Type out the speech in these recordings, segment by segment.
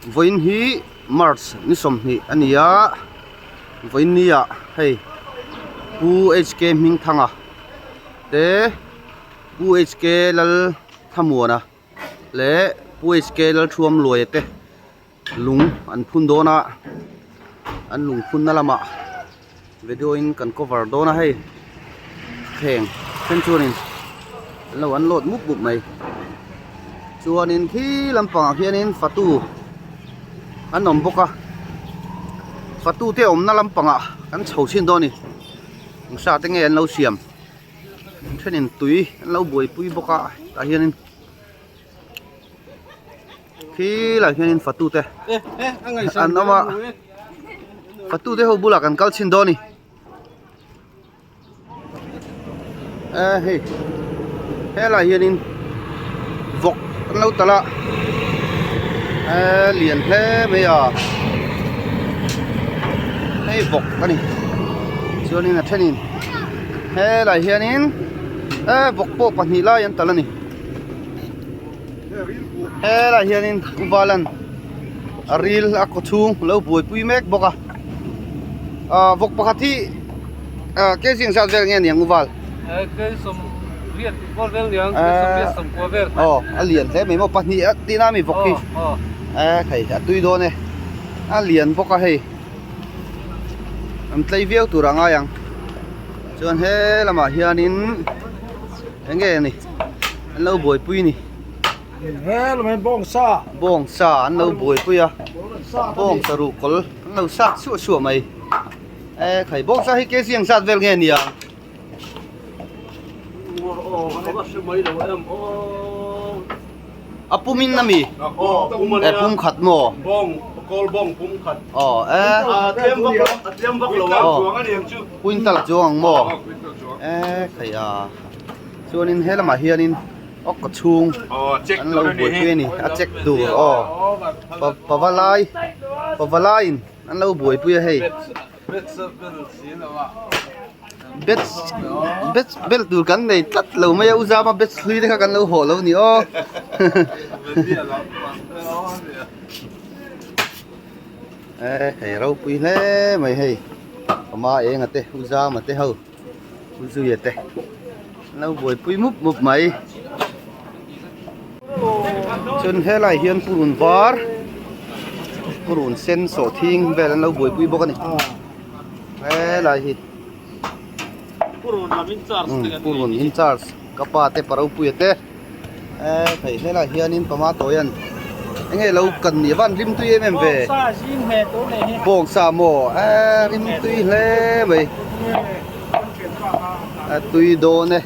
Vawiin hi March ni 20 a ni a, vawiin ni ah hei Pu HK Hmingthanga te Pu HK Lalthamuana leh Pu HK Lalthuamluaia te lung an phun dawn a, an lung phunna lamah video in kan cover dawn a hei thleng then chuanin an lo unload mup mup mai chuanin khi lampangah khianin fatu an awm bawk a fatu te awmna lampangah kan chho chhin dawn a ni eng sa te nge an lo siam thenin tui an lo buaipui bawk a tah hianin. Khi lai hianin fatu te an awm a fatu te ho bulah kan kal chhin dawn a ni e hei helai hianin vawk an lo talh a e lian hle mai a hei vawk a ni chuanin a thenin helai hianin e vawk pawh pahnih lai an talh a ni. Helaiah hianin Uvalan a ril a kaw chhung lo buaipui mek bawk a ah vawk pakhat hi ah kg engzat vel nge niang Uval? Aw a lian hle mai maw pahnih a tihna ami vawk hi e thei a tui dawn e a lian bawk a hei an tlei viau tur a ngai ang chuan he lamah hianin eng nge ni. An lo buaipui ni. He bawng sa. Bawng sa an lo buaipui a. Bawng sa ruh kawl an lo sat suah suah mai. E khai bawng sa hi kg ang zat vel nge nia? A pum in ami? E pum khat maw? Bawng kawl bawng pum khat. Aw e. A tlem vak lo, a tlem vak lo a chuang a ni ang chu. Quintal chuang ang maw? E khai a. Chuanin he lamah hianin aw kaw chhung an lo buaipui a ni a check tur aw pavalai pavalaiin an lo buaipui a hei bet bet bel tur kan nei tlat lo mai a u zama bet hlui te kha kan lo hawh lo a ni aw e hei ropui hle mai hei pama enga te u zama te ho. Zuia te an lo buaipui mup mup mai chuan helai hian purun var purun sen sawhthing vel an lo buaipui bawk a ni helai hi purun in charge ka pa te pa ropuia te. E thei helai hianin tomato hian enge lo kan ni van rim tui em em ve bawngsa maw e rim tui hle mai a tui dawn e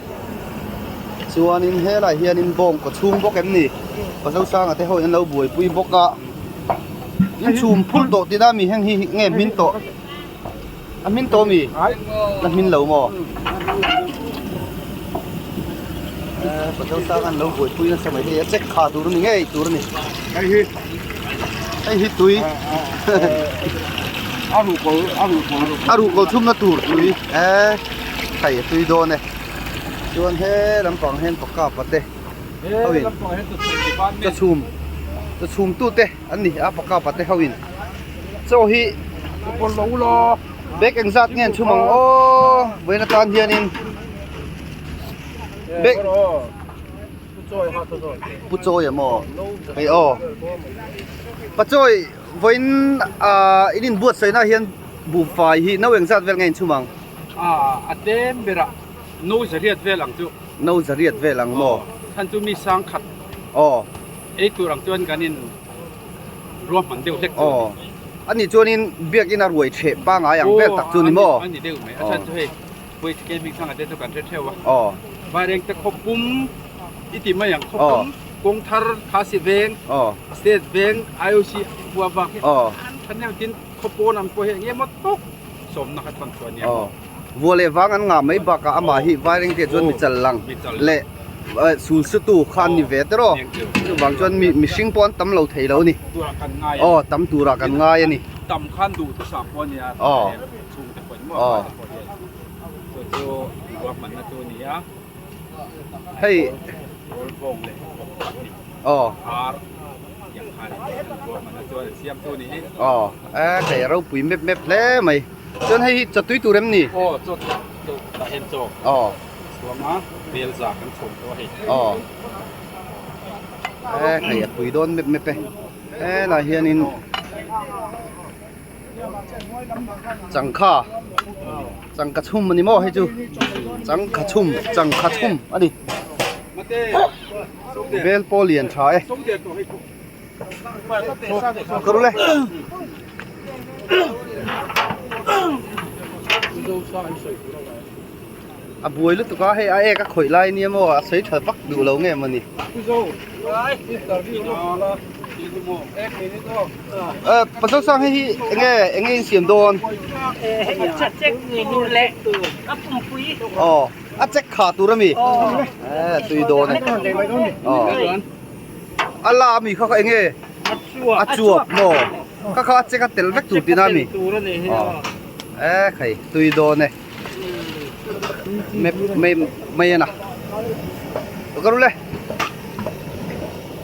chuanin helai hianin bawng kaw chhung bawk em ni pasosanga te ho in an lo buaipui bawk a in chhum phul tawh tina mi heng hi nge hmin tawh A hmin tawh mi? La hmin lo maw? Pathum sang an lo buaipui nasa mai hei a check kha tur a ni ngei tur a ni. Hei hi. Hei hi tui. A ruhkawl a ruhkawl. A ruhkawl chhumna tur tui. E hei a tui dawn e. Chuan he lampang hian pakka pate. He lampang hian chawchhum chawchhum tute an ni a pakka pate hoin. Chaw hi bag engzat nge an chhum ang aw vawiin atan hianin bag pu chawi a maw hei aw pa chawi vawiin ah in inbuatsaih na hian buhfai hi no engzat vel nge in chhum ang a tlem berah no zariat vel ang chu no zariat vel ang maw chhan chu mi sang khat aw ei tur ang chuan kan in ruahman deuh hlek chu a ni. A nih chuanin biakina ruai chheh pangai ang vel tak chu ni maw? A ni deuh mai. A chhan chu hei Puai Gaming thanga te chu kan hre theuh a. Aw. Vaireng te khawpum i ti mai ang khawpum kawng thar Khasi veng State veng IOC khua vak hi an tha neu tin khawpawn ang pawh hi eng emaw tawk sawmna kha thawn chhuah a nia. Vua leh vang an ngah mai bakah amah hi Vaireng te chuan mi chal lang leh sul sutu kha an ni ve te rawh. Chuvang chuan mi mihring pawh an tam lo thei lo a ni. Aw tam turah kan ngai a ni. Tam khan duh thusam pawh a nia. Aw. Chhungte pawh in maw Aw. te pawh hian chu chu ruahmanna chu a ni a. Hei Kawlbawng leh bawk pahnih aw ar tiang kha. Aw e hei a ropui mep mep hle mai chuan hei hi chaw tui tur em ni? Aw chaw chaw tah hian chaw aw chhuang a bel za kan chhawm tawh a hei. Aw e hei a pui dawn mep mep e helai hianin changkha changkha chhum a ni maw hei chu changkha chhum changkha chhum a ni bel pawh lian tha e ka ru le a buai lutuk a hei a ek a khawih lai nia maw a sawi tha vak duh lo nge mawni eh pasal sang hei hi enge enge in siam dawn aw a check kha tur ami eh tui dawn e aw a la ami kha kha enge a chuap maw kha kha a check a tel vek tur tihna ami aw eh khai tui dawn e. Map mai mai a na ka ru le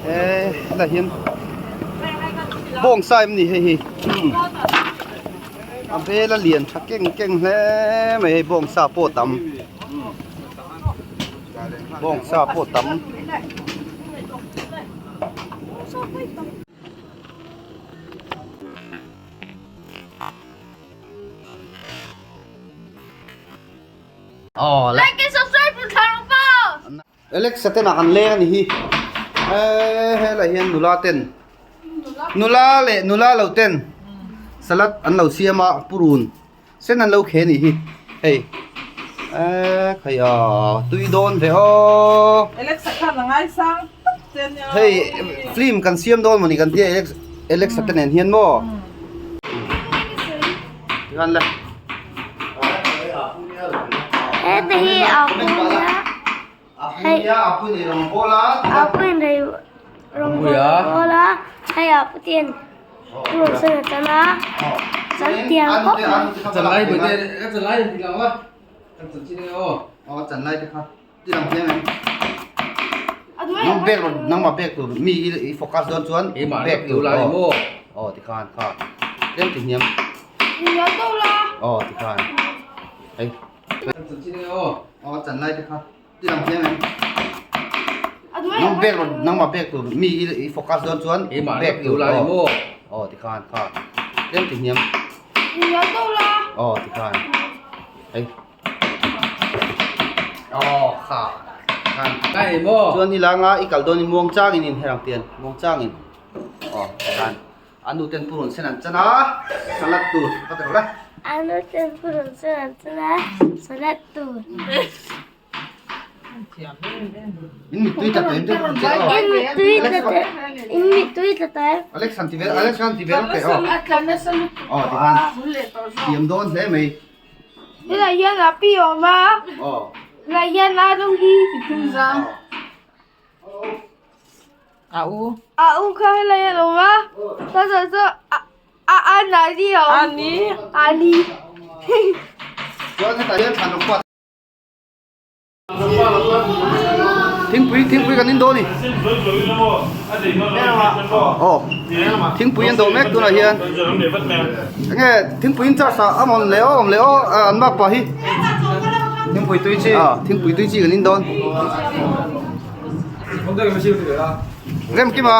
eh helai hian bawng sa em ni hei hi a vel a lian tha keng keng hle mai hei bawng sa pawh a tam bawng sa pawh a tam. Like and subscribe to Tharpa. Alexa ten ah kan leng a ni hi eh helai hian nula ten nula leh nula lo ten salad an lo siam a purun sen an lo khe a ni hi hei eh khai a tui dawn ve aw Alexa khan a ngaisang tak che nia hei film kan siam dawn mawni kan tia Alexa te nen hian maw. Heta hi a punia hei a pui nei rawng bawl a hei a puten rawng sen a tan a chan tiang khawp mai. Nang bag rawn nangmah bag tur mi i focus dawn chuan bag tur aw aw tikhan kha tlem ti hniam aw tikhan hei aw chan lai te kha ti lang hniam em nang bag rawn nangmah bag tur mi i focus dawn chuan bag tur aw aw tikhan kha tlem ti hniam aw tikhan hei. Aw kha khan chuan i langa i kal dawn in muang changin in herang tian muang changin aw khan a nu ten purun sen an chan a salad tur ka ti rawh le a nu ten purun sen an chan a salad tur in mittui tla tawh em chu in mittui tla tawh in mittui tla tawh Alex han ti vel Alex han ti vel teh aw aw ti khan thiam dawn hle mai Helai hian a pi awm a, helai hian a rawng hi A u. A u kha helai hian a awm a, chuan chuan a a nali a awm. A ni. A ni. Chuan hetah hian thlan rawng pawh Thingpui thingpui kan in dawn ni. Aw thingpui an dawh mek tunah hian enge thingpui in charge ah a awm leh aw awm leh aw an bak pah hi Thingpui tui chi ah thingpui tui chi kan in dawn. Rem kima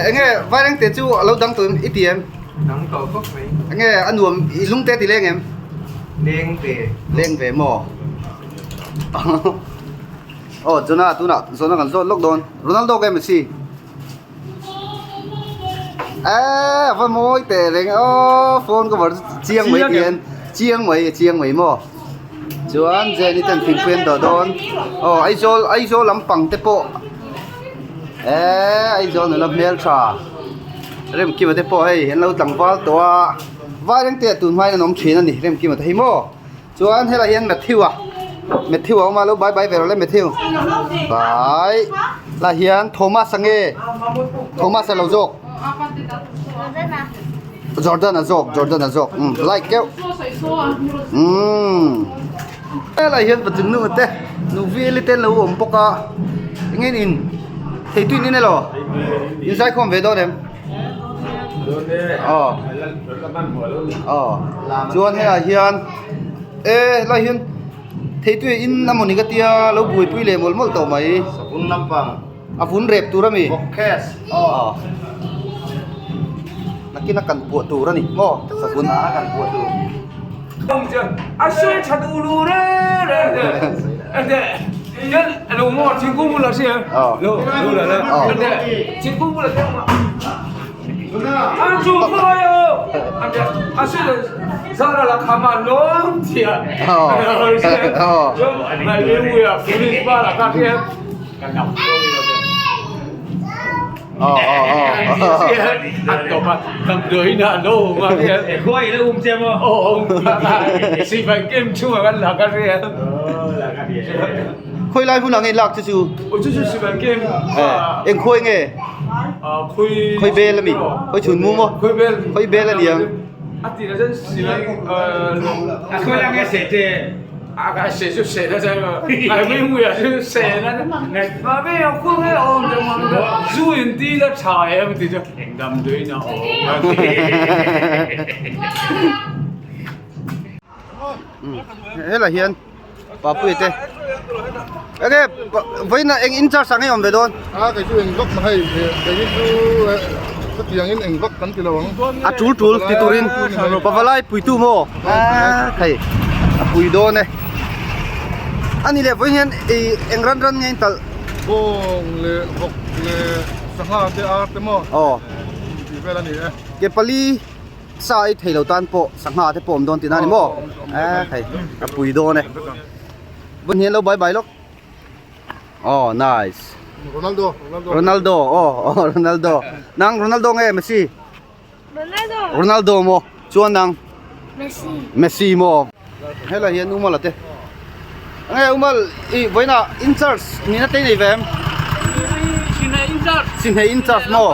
enge vairengte chu a lo dang tawh i ti em? Dang tawh khawp mai. Enge a nuam i lungte ti leng em? Leng ve. Leng ve maw? Aw Jonah tunah Jonah kan zawt lawk dawn. Ronaldo ke Messi? Eee a va mawi teh reng aw phone cover chu chiang mai ti hian chiang mai chiang mai maw? Chuan Jenny ten thingpui an dawh dawn. Aw Aizawl Aizawl lampang te pawh eee Aizawl nula hmeltha Remkima te pawh hei an lo tlangval tawh a Vairengte ah tun hmain an awm thin a ni Remkima te hi maw chuan helai hian Matthew a Matthew a awm a lo bye bye ve rawh le Matthew bye lai hian Thomas a nge Thomas a lo zawk Jordan a zawk Jordan a zawk umm like keuh umm helai hian patling nu te nu veli te an lo awm bawk a eng nge in. Theitui in elo in zaikhawm ve dawn em? Aw aw chuan hei ah hian e helai hian theitui in a mawni ka tia lo buaipui leh mawlh mawlh tawh mai Savun lampang a vun rep tur a mi Bawkkhes aw nakin a kan puah tur a ni maw savun a kan puah tur. Khawi lai hmunah nge lak chu chu? Eng khawi nge? Khawi bel ami? Khawi chhun mu maw? Khawi bel a niang. Helai hian Papuia te enge vawiin ah eng in charge ah nge awm ve dawn? A kei chu eng vak hei kei chu chutiang in eng vak kan ti lo ang. A tul tul ti turin pavalai puitu maw? A hei a pui dawn e. Ani leh vawiin hian eng ran ran nge in talh? Bawng leh vawk leh sangha te ar te maw? Aw. Tih vel a ni e. Ke pali. Sa ei thei lo tan pawh sangha te pawh awm dawn tihna a ni maw? Eh hei a pui dawn e. Vawn hian lo bye bye lawk. Oh nice. Ronaldo Ronaldo. Ronaldo oh oh Ronaldo. Nang Ronaldo nge Messi? Ronaldo. Ronaldo maw? Chuan nang? Messi. Messi maw? Helai hian Umal a te. Nge Umal i vawiinah in charge nihna te i nei ve em? Sinhei in charge maw?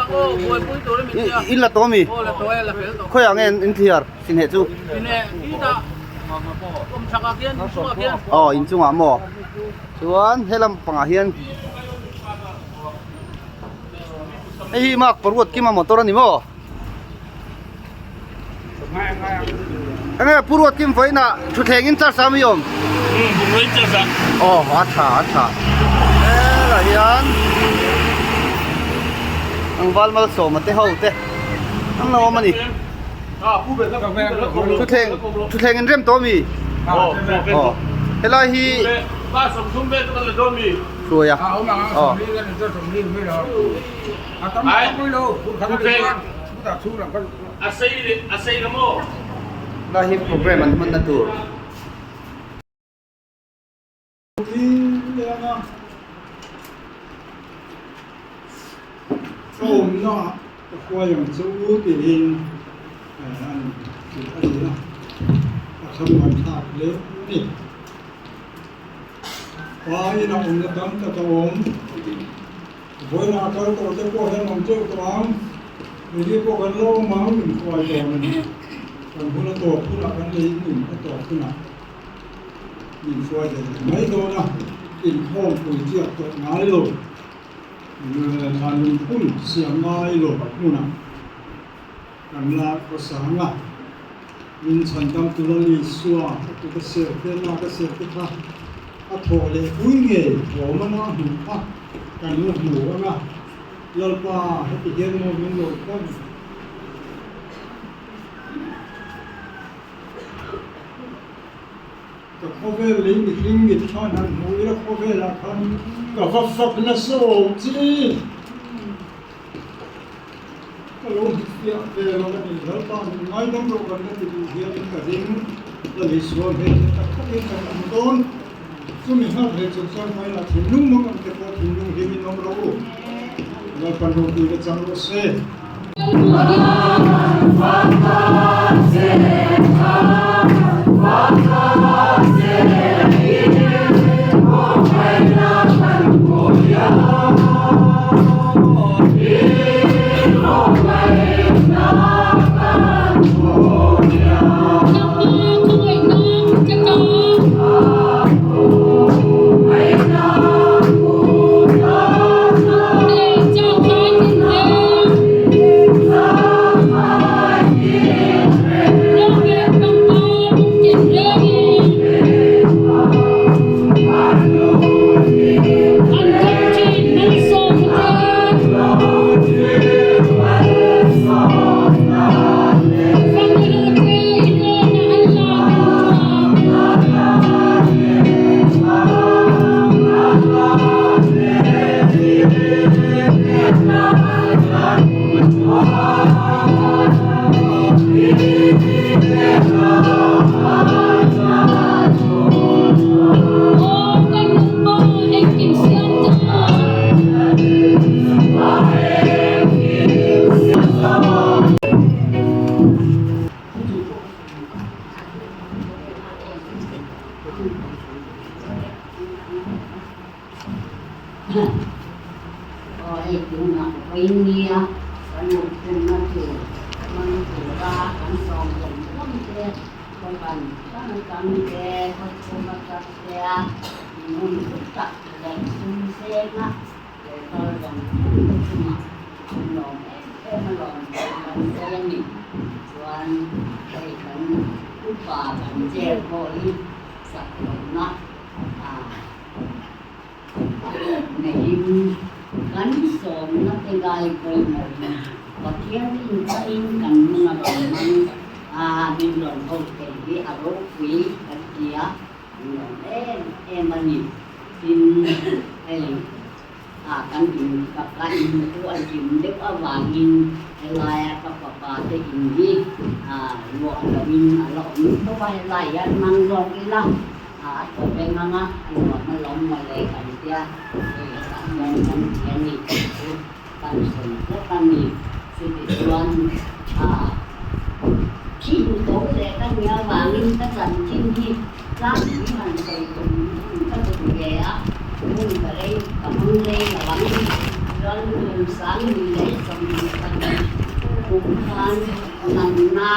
In la tawh ami? Khawiah nge in thliar sinhei chu? Aw inchungah maw? Chuan helam pangah hian hei hi mark paruat kima motor a ni maw? Enge Pu Ruat Kim vawiinah thutthleng in charge a mi awm? Bungraw in charge a. Aw a tha a tha. Helai hian tlangval malsawma te ho te an lo awm a ni. Thutthleng thutthleng in rem tawh a mi? Aw helai hi hruai a. Aw. Lai hi program an hmanna tur. Tlawmna ka huai ang chu tiin an tih a ni a, a thlamuan thlak hle a ni. Pa in a awmna tam tak a awm. Vawiinah kal tawh te pawh hian awm teuh tawh ang, mihring pawh kan lo awm ang min hruai dawn a ni. Kan hun a tawp hunah kan lei nun a tawp hunah min hruai ve leh mai dawn a, inkhawm pui chiat tawh ngai lo, thlan lungphun siam ngai lo hmunah kan la khawsang a. Min chhandam tu Lal Isua ka kut a ser te, lak a ser te kha a thawh leh pui ngei thawm a na hmuh kha kan la hmu ang a, Lalpa heti hian maw min lo pan? Ka khawvel lei mihring mit khan han hmu ila khawvelah khan ka va fak nasa awm chi. Ka lo hmuhfiah ve lo a ni. Lalpa min ngaidam rawh kan la ti duh hianin ka ring. Lal Isua hmel hi tak takin kan awm dawn. Chumi nghak leh chung chuan hmailah thinlung mawng ang te pawh thinlung hlimin awm rawh u. Lalpa ropui la chang rawh se. Kawhhran hrang hrang te khawchhung atang te a hmun hlu tak leh sum senga lo kal zawng zawng te chungah an lawm em em a lawm tih kan sawi a ni. Chuan hei kan upa kan chair pawh hi sak lohna neiin kan sawmna te ngai pawimawhin Pathian inchaiin kan hmun a rawn hmang a, min rawn ho thei hi a ropui kan ti a, min rawn em em a ni. Tin, hei ah kan in ka ka in chu a zim deuh avangin helaia ka fapa te in hi luah loin a la awm tho a, helai hian hmang zawk ila a thaw veng ang a, a nuam alawm mawle kan tia hei hetah hian kan ti a ni tih chu kan sawi hlek a ni. Chutichuan thi duh tho leh ka nia avangin ka chanchin hi tlangpui han sawi tum ka duh ve a, hun ka rei ka hmang rei lo ang. Chuan kum sangni leh 22 kum khan natna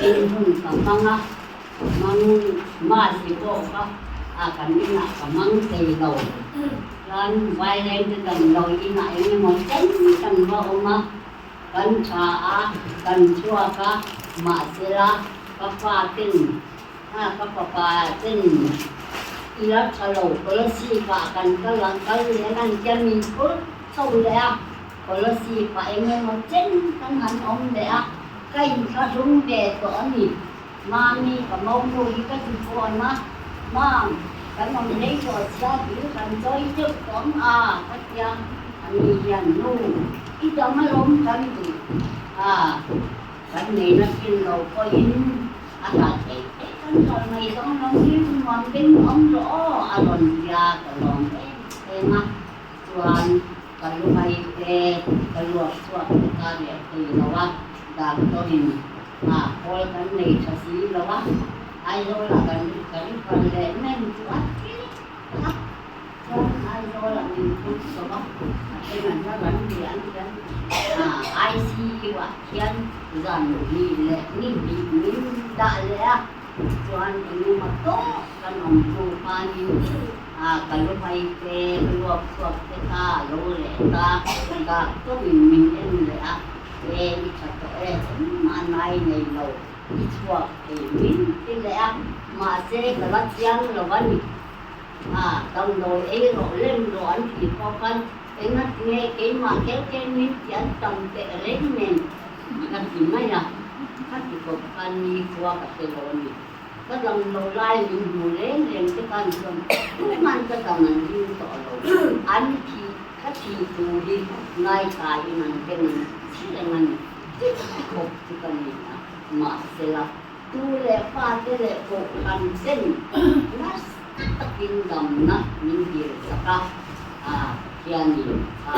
in hun ka hmang a, hmang mahse pawh kha a kan inah ka hmang thei lo. Chuan vairengte damdawi inah eng emaw chen kan va awm a. Kan tha a, kan chhuak a, mahsela ka pa ten, ka fapa ten i la tha lo, Kolasib ah kan kal ang, kal leh an tia min phur chho leh a, Kolasib ah eng emaw chen kan han awm leh a, ka inthlahrung ve tawh a ni. Mami ka mawmnu hi ka ti fawn a, Mam, kan awm rei tawh sia dil kan chawi deuh tawh ang a, ka tia, ani hian nu i dam alawm kan duh a, kan neihna chin lo pawhin a hlat theih theih kan kal mai zawng alawm hi nuam beng awm rawh aw a rawn tia ka lawm em em a, chuan ka luhai te ka luak chhuak te ka leh thei lo a, doctor in A kawl kan nei tha si lo a, Aizawlah kan kan kal leh men chu a tling a, chuan Aizawlah min phut chawp a, a then an hla ran ti an hian ICU ah khian zan hnih leh ni hnih min dah leh a, chuan engemaw tawk kan awm hnu khanin ka lu hai te, ka luak chhuak te kha a lo leh ta, doctor-in min en leh a. E, i tha tawh e, engmah nai nei lo, i chhuak thei min ti leh a, mahse ka la chiang lo a ni. A, damdawi ei rawh lem rawh an tih pawh khan enga tinge keimah keu keu min ti an tam teh reng nen ka ti mai a, ka ti kawp khan nikhua ka hre lo a ni. Ka damlo lai min hmu reng reng te khan chuan tuman ka dam an ring tawh lo, an thi ka thi tur hi ngaithla in an beng an thi reng a ni, chuti khawp chu ka ni a, mahsela tu leh fa te leh kohhran ten nasa takin damna min dil sak a, Pathianin a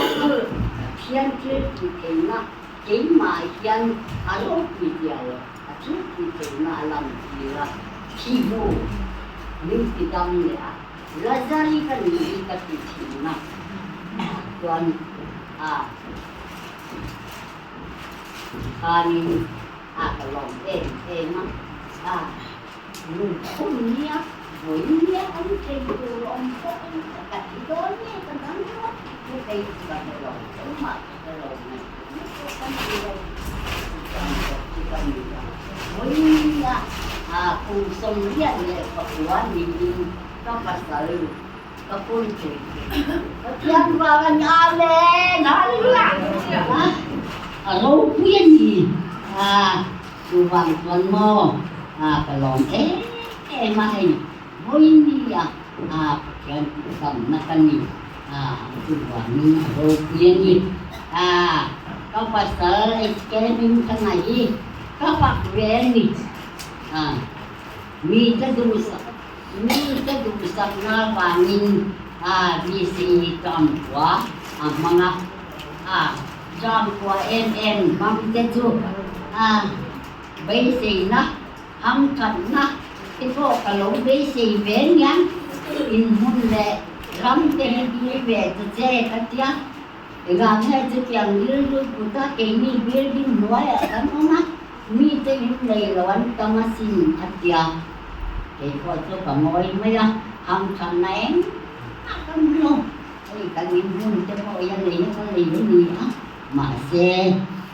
Pathian thil tih theihna keimah hian a ropui dial lo. A thil tih theihna a lan tir a, thi hnu min ti dam leh a, Lazari ka nih hi ka ti thin a, chuan a khanin a ka lawm em em a, a lungkhum nia vawi nia an thei tur awm pawh in ka ti dawn nge ka dang dawn chu hei chu ka hre lo, engmah ka hre lo mai. Kum 34 niin ka pasal ka pun thei Pathian vang a ni Amen Hallelujah a ropui a ni chuvang chuan maw ka lawm em em a hei vawiin a Pathian damna ka ni. Chuvangin a ropui a ni. Ka pasal HK hming ka ngaih hi ka fak ve a ni. Mite duhsak mite duhsakna avangin VC Tramkhua a hmang a. Tramkhua em em hmang te chu beiseina Hamthatna te pawh ka lo beisei ve nia, inhmun leh ram te hi dil ve ta che ka tia. Engah nge chutiang rilru put a keini building hnuaiah kan awm a? Mite in nei lo an tam asin a tia. Kei pawh chu ka ngawi mai a, hamthanna engmah ka hmu lo. Hei kan inhmun te pawh hi a lei a ka lei a ni a, mahse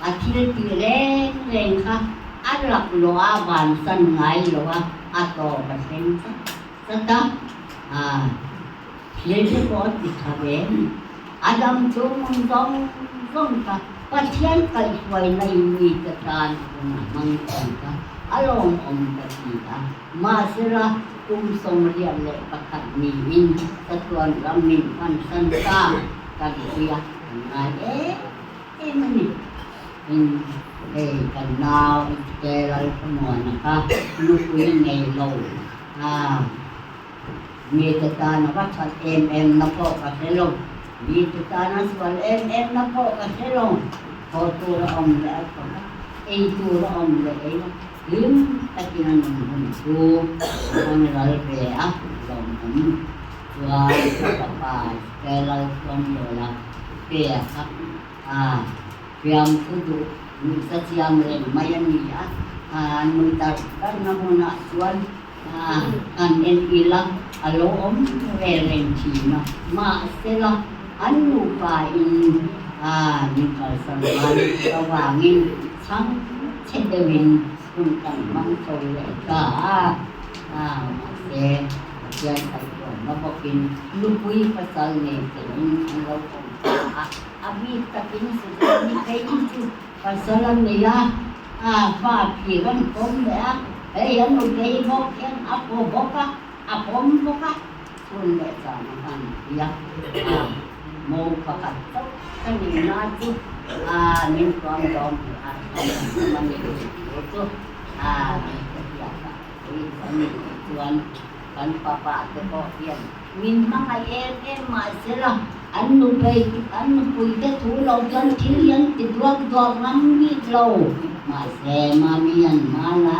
a thil tih reng reng kha a laklawh a vansan ngai lo a, a tawp a thleng chat chat a. Aa thil te pawh a ti tha ve a ni. A dam chung zawng zawng kha Pathian kaihhruaina in mite tan hun a hmang thei kha a lawmawm ka ti a. Mahsela kum 21 niin chatuan ram min hmansan ta kan ui a, kan ngai em em a ni. Tin, hei kan nau te Lalthlamuana kha nupui nei lo a. Mite tan a va that em em na pawh ka hre lo, mite tan a sual em em na pawh ka hre lo. Haw tur a awm leh a thawk a, ei tur a awm leh ei a, hlim takin a nun hun chu a hmang ral ve a, lawmawm chuan ka fapa Stellal chuan Lola pe kha a fiamthu duh nuihza chiam reng mai a ni a, a nui dar darna hmunah chuan Kan en ila a lo awm ve reng thin a, mahsela an nupa in min kalsan hman avangin chhang chhe deuhin hun kan hmang chho leh ta a, mahse Pathian kaihtuahna bawkin nupui pasal nei tein an lo awm ta a, a bik takin Suzanne phei chu Pasal a nei a, a fa phir an pawm leh a, hei an utei bawk hian a paw bawk a, a pawm bawk a, chhun leh zan a hman pui a, a mo pakhat chauh ka nih na chu a min tuam dawm tih a hriat ang awm a ni tih chu a ni ka hriat a, kei chuan ni chuan kan papa te pawh hian Min hmangaih em em mahsela an nupei an nupuite thu lo chuan thil hi an ti duak duak ngam bik lo. Mahse mami an hman a,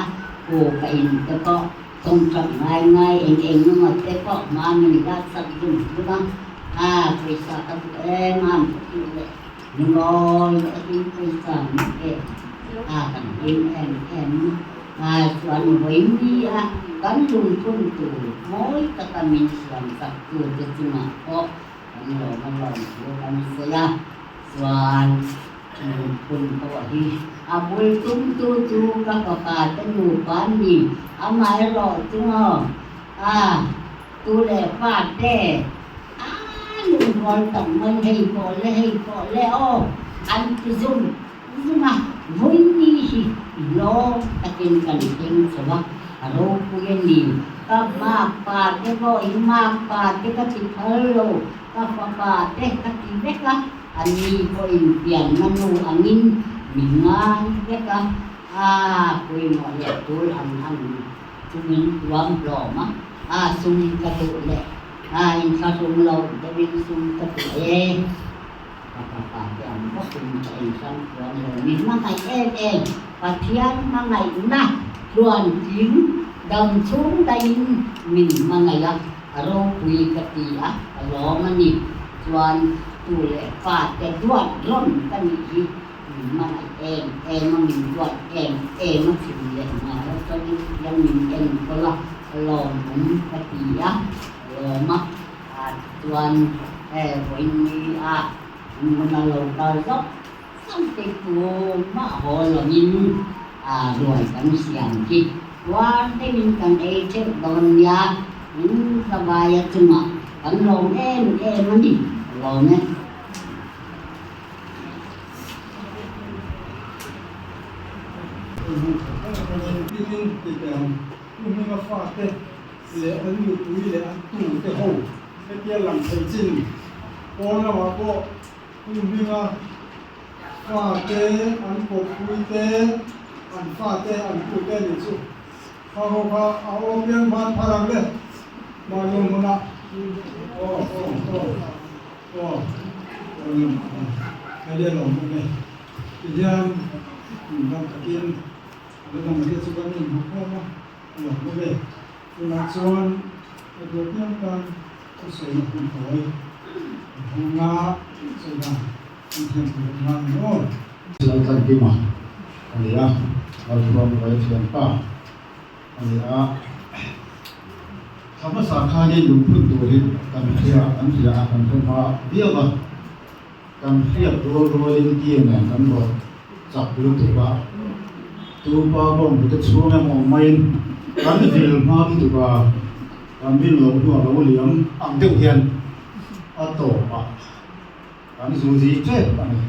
ku ka in te pawh thawmthat ngai ngai eng eng emaw te pawh mami lak sak zum zum a, a pawisa ka duh em a an ka tih leh lungawi takin pawisa min pek a kan hlim em em a. Chuan vawi mi a kan lungphun tur mawi taka min siam sak tute chungah pawh kan lawm a lawm thu kan sawi a, chuan lungphun pawh hi a bul tumtu chu ka fapa te nupa an ni, amaherawh chu maw a tu leh fa te a lungrual tak mai hei pawh le hei pawh le aw an ti zum Zunga vawiini hi lawm takin kan thleng chho a, a ropui a ni. Ka makpa te pawh hi makpa te ka ti phal lo, ka fapa te ka ti vek a, a ni pawhin pianna nu angin min ngai vek a, a pawimawh leh tul ang ang chu min tuam hlawm a, a sum ka duh leh a inthlahrung lo deuhin sum ka duh e. Ka fapa te ang bawkin ka inhrang chuang lo. Min hmangaih em em, Pathian hmangaihna tluan tling dam chhung daihin min hmangaih a, a ropui ka ti a, ka lawm a ni. Chuan tu leh fa te duat rawn ka nih hi min hmangaih em em a, min duat em em a chhim leh nghal atangin hian min enkawl a, ka lawmawm ka ti a, ka lawm a. Chuan he vawiin a hmun a lo kal zawk zawk te chu mah haw lovin ruai kan siam khi tuar deuhin kan ei theuh dawn nia, in tlavaia chungah kan lawm em em a ni, ka lawm e. Leh an nupui leh an tute ho hetia lang thei chin pawn lamah pawh Pu Hminga fate an kawppui te an fate an tute a nih chu kha ho kha a aw piang van phar ang le mahni hmunah aw aw aw aw hei le lawm awm e tihian dam takin a la dam te chu kan inhmu khawm a. A lo hmu ve. Tunah chuan ka duh piang tan thusawi hun tawi an hmang a, sawi dan an thiam tur an ngai ang aw. Laltlan Kima. a ni a, Lalthuamluaia thianpa a ni a. Thla hmasa khanin lungphun turin kan hria kan hria a, kan hre hma viau a, kan hriat rual rualin tia nen kan rawt chak lutuk a, tupa bawnghnute chhung emaw maiin kan vil hma lutuk a, kan rin loh hnuah lo liam ang deuh hian a tawp a. Kan zuzi tep a ni.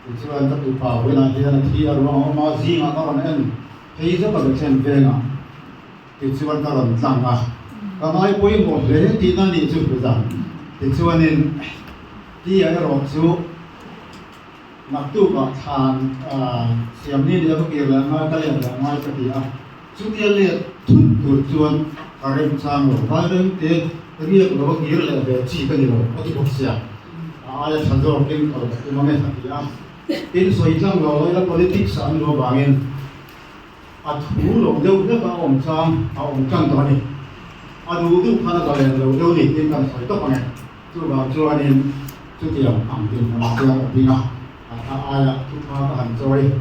Tichuan ka tupa vawiinah hian a thi a ruang a awm a, zingah ka rawn en phei zawk a Bethlehem vengah. Tichuan ka rawn tlang a, ka ngai pawimawh hle tihna a nih chu hmu Tichuanin tia erawh chu naktukah thlan siam ni leh ka kir leh ngai ka let leh ngai ka ti a. Chutia let thut tur chuan ka remchang lo. Vairengte riak lo a kir leh ve chi ka ni lo a ti bawk sia. A aia tha zawkin kal ka tum ang e a ti a. Tin, sawi tlang lo ila politics ah an luh avangin a thu lo deuh hlek a awm chang a awm tan tawh a ni. A duh duh khan a zalen lo deuh ni tiin kan sawi tawp ang e. Chuvang chuanin chutiang ang dinhmunah chuan a ding a, a aia thupha ka han chawi.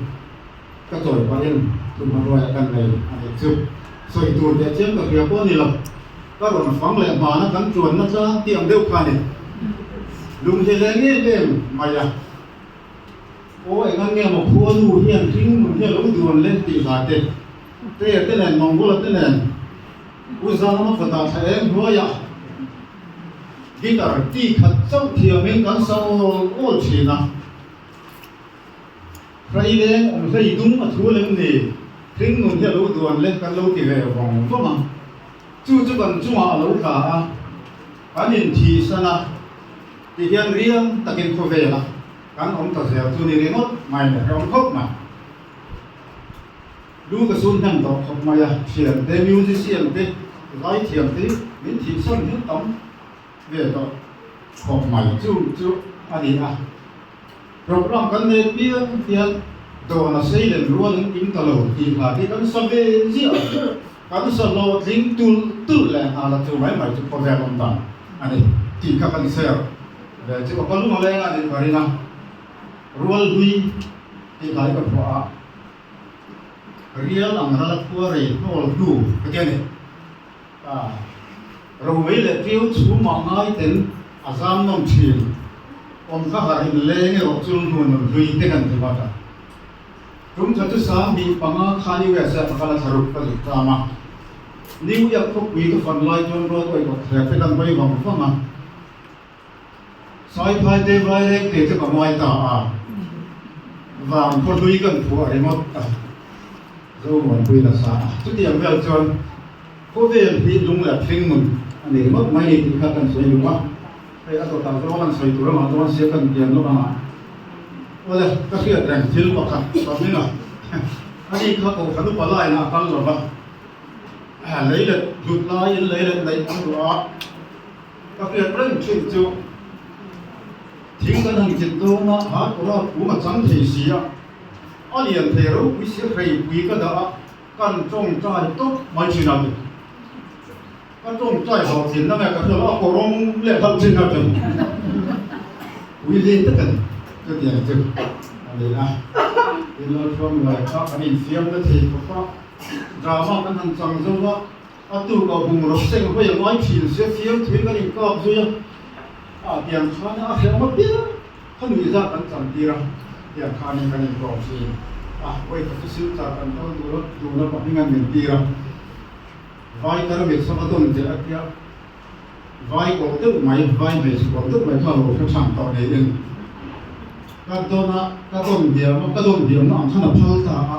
Ka chawi pahin thuhmahruaia kan nei a nih chu. Sawi tur teh chiang ka hria pawh a ni lo. Ka rawn fang leh hmana kan chuanna tlang tih ang deuh kha a ni. Lung hi leng em em mai a. Aw engan nge maw khua nu hian hring nun hi a lo duan le tih hla te, Tea te nen Mongola te nen U Zama kawtah thla eng hnuaiah guitar ti khat chauh thiamin kan sa awl awl thin a. Hraileng awm hlei dum a thu lem ni, hring nun hi a lo duan le kan lo ti ve vawng vawng a. Chu chu kan chungah a lo tla a, kan inthihsan a, tihian riang takin khawvel a kan awm ta zel chu ni ringawt mai le hrehawm khawp mai. Lu ka sun hnem tawh khawp mai a, thian te, musician te, zaithiam te min thihsan hian tam ve tawh khawp mai chu chu a ni a. Program kan nei piang hian dawn a sei len rual an kim ta lo tih hla hi kan sa ve ziah a, kan sa hlawhtling tulh tulh leh nghal a chu mai mai chu khawvel awm dan a ni tih kha kan share ve chu ka lung a leng a nih ka rin a, rual hlui tih hla hi ka phuah a, rial ang ral a khua rei hnawl hnu ka ti a ni. A Romei leh Tiu chhum ah ngai ten a zam nawm thin. Awm ka harh in leng erawh chu hnu nun hlui te kan ti vat a. Tum tha chu 5000 khan US ah ka kal a thlaruk ka zuk tam a. New York khawpui ka fan lai chuan road awih kawt thler te kan hawi vang vang a. Saiphai te Vaireng te chu ka ngai ta a. Vang khaw hlui kan phuah ringawt a. Zomuanpui nasa a. Chutiang vel chuan khawvel hi lung leh thling nun a ni ringawt mai ni tih kha kan sawi duh a. Hei a dawtah zawng an sawi tur amah chuan sia kan pian lawk anga. Awle, ka hriat reng thil pakhat ka hming a. Ani kha kohhran upa lainah a kal lo va. Lei let hlut laiin lei let neih an duh a. Ka hriat reng thin chu thing kan han kit dawn a, ha kawra kung a chang thei si a, a lian thei ropui si hreipui ka dah a, kan tawngtai tawp mai thin a ti. Ka tawngtai hlawh thin na nge ka hria lo, a kawrawng leh hlauh thin a ti. Pui hle tak a ni, chutiang chu a ni a. Tin Lalthuamluai kha kan infiam na thei khawp a, drama kan han chang zo a, A tuk a bungraw seng hawi a ngai thin sia fiam thui kan inkap zui a, ah tiang khan a hrehawm apiang kha nuihza kan chan tir a, tiang khanin kan inkawm thin a, vawi khat chu silchar kan kal dul a, dul a pahnih an min tir a, vai tarmit sava dawn che a tia, vai kawr deuh mai, vai hmeichhe kawr deuh mai kha lo hre thang tawh niin ka dawn a, ka dawn diam a, ka dawn diamna ang khan a phal ta a.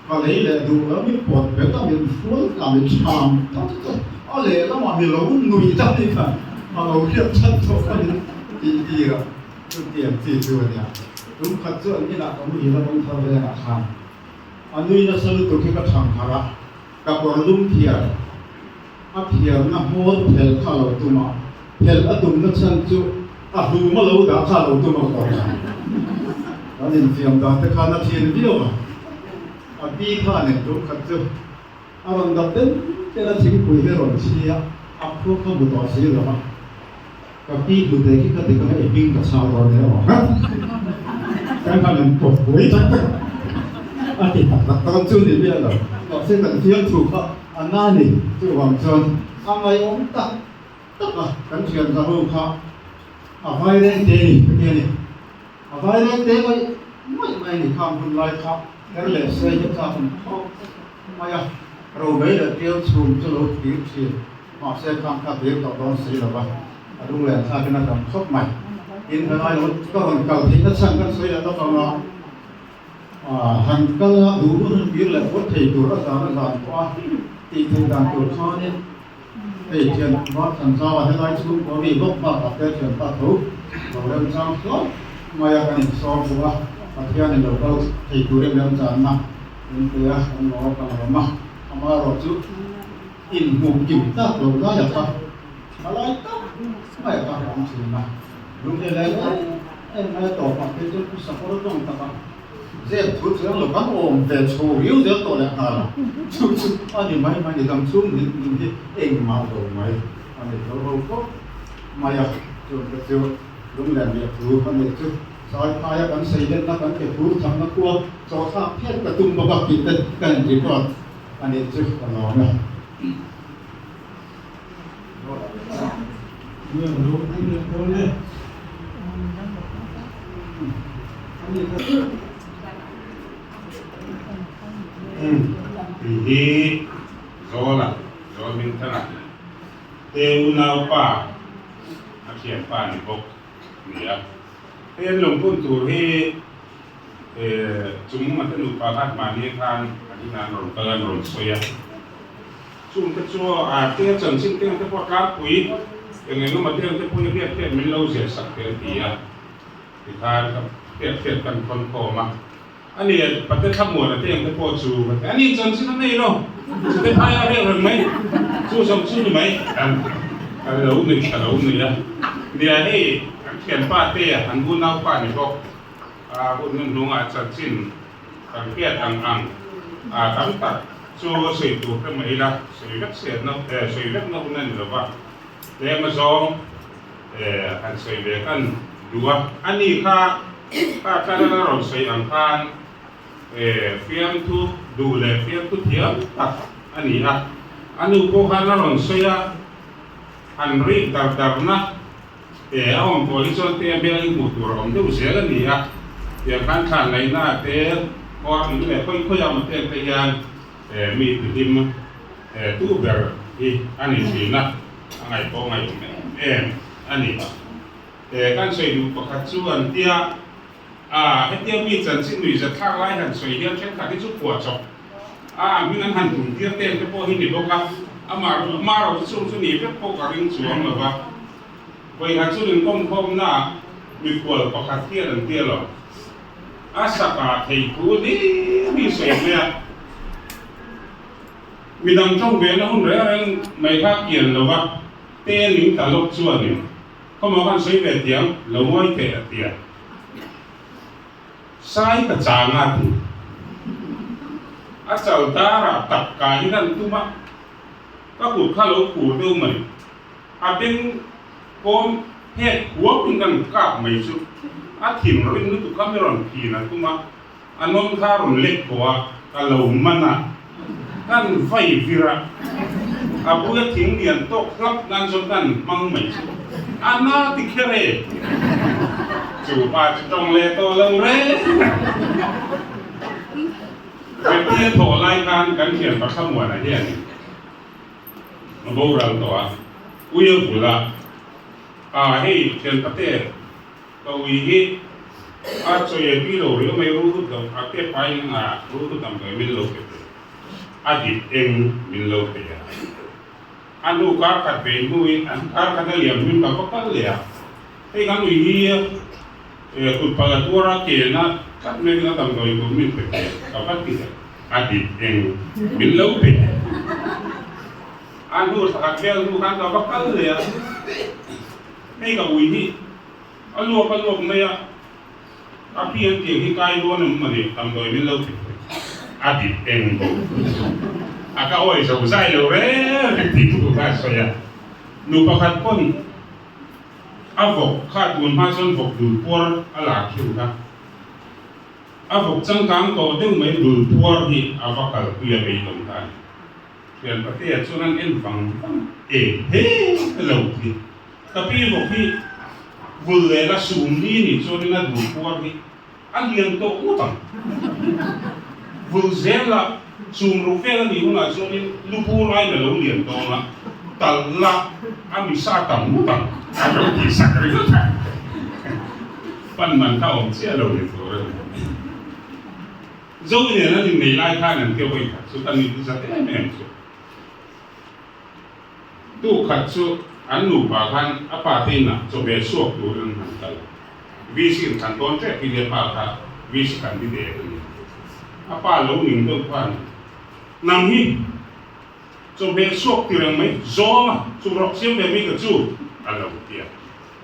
Ka lei leh duh lo min pawt bet a, min hrual ta, min chham ta chu chu a lehlamah mi lo nui ta ni kha a lo hriat that tawh kha min tih tir a, chutiang chi chu a nia. Tum khat chu an inah ka muhil a kawng thar vengah khan a nui nasa lutuk hi ka thang harh a, ka kawr lum thiar a thiarna hmawr phel kha a lo tum a, phel a tumna chhan chu a hlum a lo dah kha a lo tum a ka kawr kha. Kan infiam dan te khan a thian viau a, a pi khan eng tum khat chu a rawn dap den den a thingpui hi a rawn chhi a, a khua kha mu tawh si lo a, ka pi hnute khi ka dik anga i hming ka chhau dawn nia aw kan han in pawt pui tak tak a. A ti tak tak dawn chu ni miah lo. Mahse kan fiamthu kha a na ni. Chuvang chuan a ngaihawm tak tak a, kan thian za ho kha a vaireng te ni ka ti a ni. A vaireng te mai mai mai ni khang hun lai kha her leh sei hi chak in khawp mai a, romei leh tiau chhum chu lo thir thin mahse khang kha thir tawh dawn si lo va, a lunglen thlakin a tam khawp mai. Tin, helai lo ka rawn kal theihna chhan kan sawi leh lawk ang a, han kal a duh hun han kir leh phawt thei tur a zan a zan pawh a tih theih dan tur khanin hei thian var than zau a helai chhungkaw mi bawk bakah te thianpa tho lo remchang hlauh mai a kan insawm bawk a, Pathianin lo kal thei turin remchanna min pe a, kan lawm kan lawm a, amaherawhchu inhmuh kim tak loh laia kha thalai tak mai kha a awm thin a, lunghlei lai em em mai a tawpah phei chuan pu Sakawr tawng takah zep thu chuang lo kan awm ve chho riau zel tawh leh nghal a, chu chu a ni mai mai ni dang chhung nin nin hi engmah lo mai a ni tho ho khawp mai a, chuan ka chu lunglen leh thu a nih chu Saiphaia kan seilenna kan ke phur chakna khua chawhthlak phian ka tum bawk a tih te ka in record a nih chu ka lawm e. Tih hi Zawla, Zawl Hmingthanga te unaupa a thianpa ni bawk a ni a. Hei an lungphun tur hi chung a te nupa khan mahni khan an inah an rawn kal a, an rawn sawi a. Chung te chu a te chanchin te ang te pawh tlangpui eng eng emaw te ang te pawh hi hriat hriat min lo ziah sak te an ti a, tikhan ka hriat hriat kan thawn khawm a, ani pate thlamuana te ang te pawh chu ka ti a, ani chanchin a nei lo, chute phai a riak reng mai, chu zawng chu ni mai an ka lo nui ka lo nui a, nia hei an thianpa te an unaupa ni bawk a hun hnuhnungah chanchin Kan hriat ang ang a tam tak chu sawi tur te mah ila sawi vek siat na eh sawi vek na hun a ni lo va, tlem a zawng eh han sawi ve kan duh a, a ni kha kha tlar a rawn sawi ang khan eh fiamthu duh leh fiamthu thiam tak a ni a, a nu pawh khan a rawn sawi a, han rik dar dar na. He a awm tawh hi chuan te hmel hi hmuh tur a awm deuh zel a ni a, tiang khan thlan laihna ah te kawr in leh khawi khawi ang te te hian mi tihlim tu ber hi a ni thin a, a ngaih pawh ngaih awm em em a ni. Kan sawi duh pakhat chu an tia a, hetia mi chanchin nuihzat thlak lai han sawi hian thenkhat hi chu phuah chawp a, a hming an han tum tir te te pawh hi ni bawk a, amah amaherawhchu chung chu ni vek pawh ka ring chuang lo va. Vawiha chu inkawmkhawmna mikhual pakhat hian an tia lo. A saka thei thu hlir hi sawi mai a. Midang tawng ve na hun reng reng mai kha kian lo va, te ning ta lawk chuanin khawmaw khan sawi ve tiang lo ngawi teh a tia. Sai ka chang a ti. A chal darah tak kai hi kan tum a, ka kut kha lo khur deuh mai. A beng kawm het huam in kan kap mai chu a thin ring lutuk kha mi rawn phin a tum a, a nawn kha a rawn lek tawh a, ka lo man a, kan vai vir a, a bula thing lian tawk hlap nan chuan kan hmang mai chu a na ti kher e, chu pa chu tawng leh tawh lo reng a. Hetia thawh lai khan kan thianpa Thlamuana hianin A boral tawh a, ui a vul a, a hei thianpate ka ui hi a chawi a tui lo riau mai ruhut lo a ke pai in a ruhut ang dawi min lo pe thei a dip eng min lo pe a, a hnu kar khat ve hnu in kar khat a liam hnu in ka va kal leh a, hei kan ui hi kut pal a tuar a ke na tlat mai in a damdawi tur min pe thei ka va ti leh. A dik eng min lo pe. A hnu thla khat vel hnu khan ka va kal leh a, hei ka ui hi a luak a luak mai a, a pi an tiang hi kai dawn em mawni damdawi min lo pe thei. A dik eng bawk. A ka awi zo zai lo reng reng tih thu kha a sawi a. Nu pakhat pawn a vawk kha tun hma chuan vawk dul puar a la khiu kha. A vawk changkang tawh deuh mai dul puar hi a va kalpui a beidawng ta a ni. Thian Patea chuan an en vang vang e he lo ti. Ka pi vawk hi vul leh la sum ni ni chuanin a dul puar hi a lian tawh ngawt ang. Vul zel la sum ruh vel a nih hunah chuanin lu bur aiin a lo lian dawn a, talh la a misa tam ngawt ang a lo tih sak ringawt a. Pan man kha awm chiah lo ni tur a ni. Zo nen an innei lai khan an keu vawi khat chu ka nit zat em em chu. Tu khat chu an nupa khan a pa te inah chawhmeh chhuak turin an han kal. VC in thlan tawn tep hi nia pa kha VC candidate a ni. A pa lo ning deuh khan nang hi chawhmeh chhuak ti reng mai zawng a chu rawk siam ve mai ka chu a lo ti a.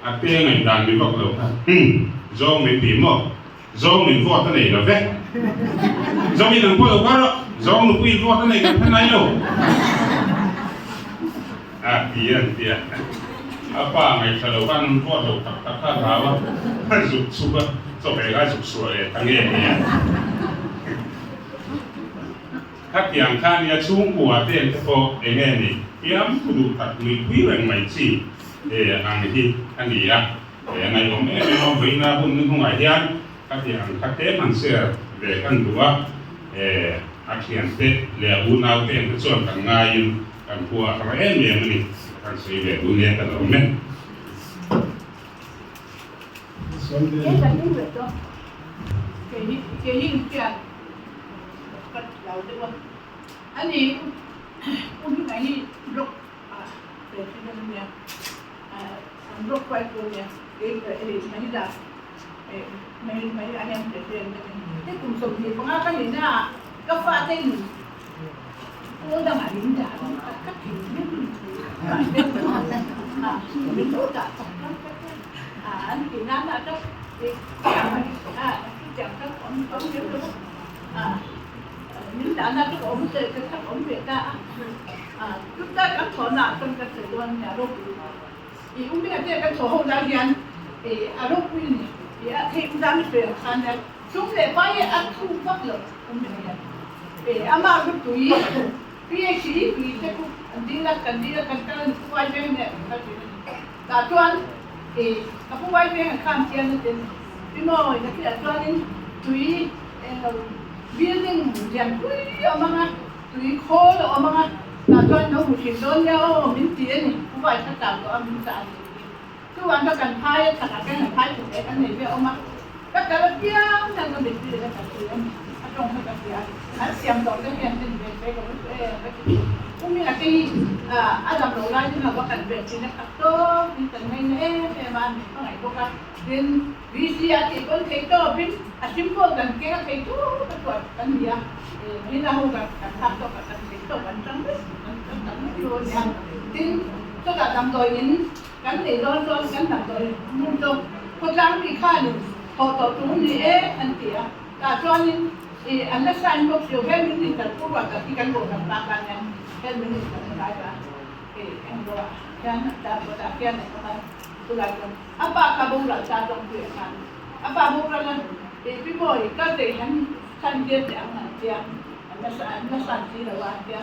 A te ngaihdan ni vak lo kha hum zawng min ti maw? Zawng min vote a nei lo ve. Zawng in ang pawh lo kha rawh. Zawng nupui in vote a nei kan hre ngai lo. A ti an ti a. A pa ngaihthla lo khan an vote lo tak tak kha a hlau a. A zuk chhuk a, chawhmeh kha a zuk suah leh ta nge nge a. Khatiang kha nia chhungkua te te pawh eng nge ni fiam thu duh tak nuipui reng mai chi ang hi a ni a. He a ngaihawm em em a, vawiina hun ni hnungah hian ka tih ang kha tlem han share ve kan duh a, a thiante leh a unau te ang te chuan kan ngaiin kan khua a har em em a ni, kan sawi ve duh nia ka lo awm e. An rawk kuai tur nia kei ka ei mai la mai mai a hian president ka ni. Hei kum 25 ka ni na a ka fate in pawl dangah min dah a ka ka thei rim a min lo dah tak tak tak a an ti na na tak a chutiang tak awm awm lem lo a min dah na chu ka awm che ka tak awm ve ta a chuta kan thawhna ah chuan ka sawi dawn nia ropui. I u Mia te kan thawh ho lai hian i a ropui a ni. I a theih u Dami sawi ang khan hian sum leh pai hi a thu vak lo u Mia hian. I amah chu tui PHE tui te khu an dil a, kan dil a, kan kal a ni Pu Vaiveng nen kan kal thin a ni. Tah chuan i ka Pu Vaiveng a khan chian a ti a ni. Pi Mawi na khiah chuanin tui englo building lianpui a awm ang a. Tui khawl a awm ang a, tah chuan no hmu thin dawn nia aw min ti a ni, u vai kha tlau tawh a min chah a ni tih. Chuvang kha kan phai a chakah khan kan phai thut leh kan nei ve a awm a, ka kal apiang hian ka mitri leh ka kal thin a ni, a tawng kha ka hria a, an siam tawh te hian ka ni ve ve ka ru em ka ti thin. U Mila te hi a dam lo lai chu hna va kan ve thin a khat tawp in kan ngaina em em a, min hmangaih bawk a, tin VC a tih pawn thei tawpin a simple kan keng a thei tawp a chuan kan ni a, Mahila ho kan kan thlak tawk a kan thei tawp an tang vek kan kan tang vek lo a nia. Tin, chutah damdawi in kan nei dawn chuan kan damdawi hmun chu khawtlang mi khanin thawh tawh tur ni e an ti a, tah chuanin ih an la sign bawk si lo, health minister Pu Ruata hi kan bawh dam tak a nia, health minister a lai ta ih englo ah hian ta tah hian a awm a, chulai chuan a pa kha boral ta tawngpuiah khan a pa boral a ih Pi Mawi kal teh han San tir teh ang an tia, an la an la san si lo a an tia.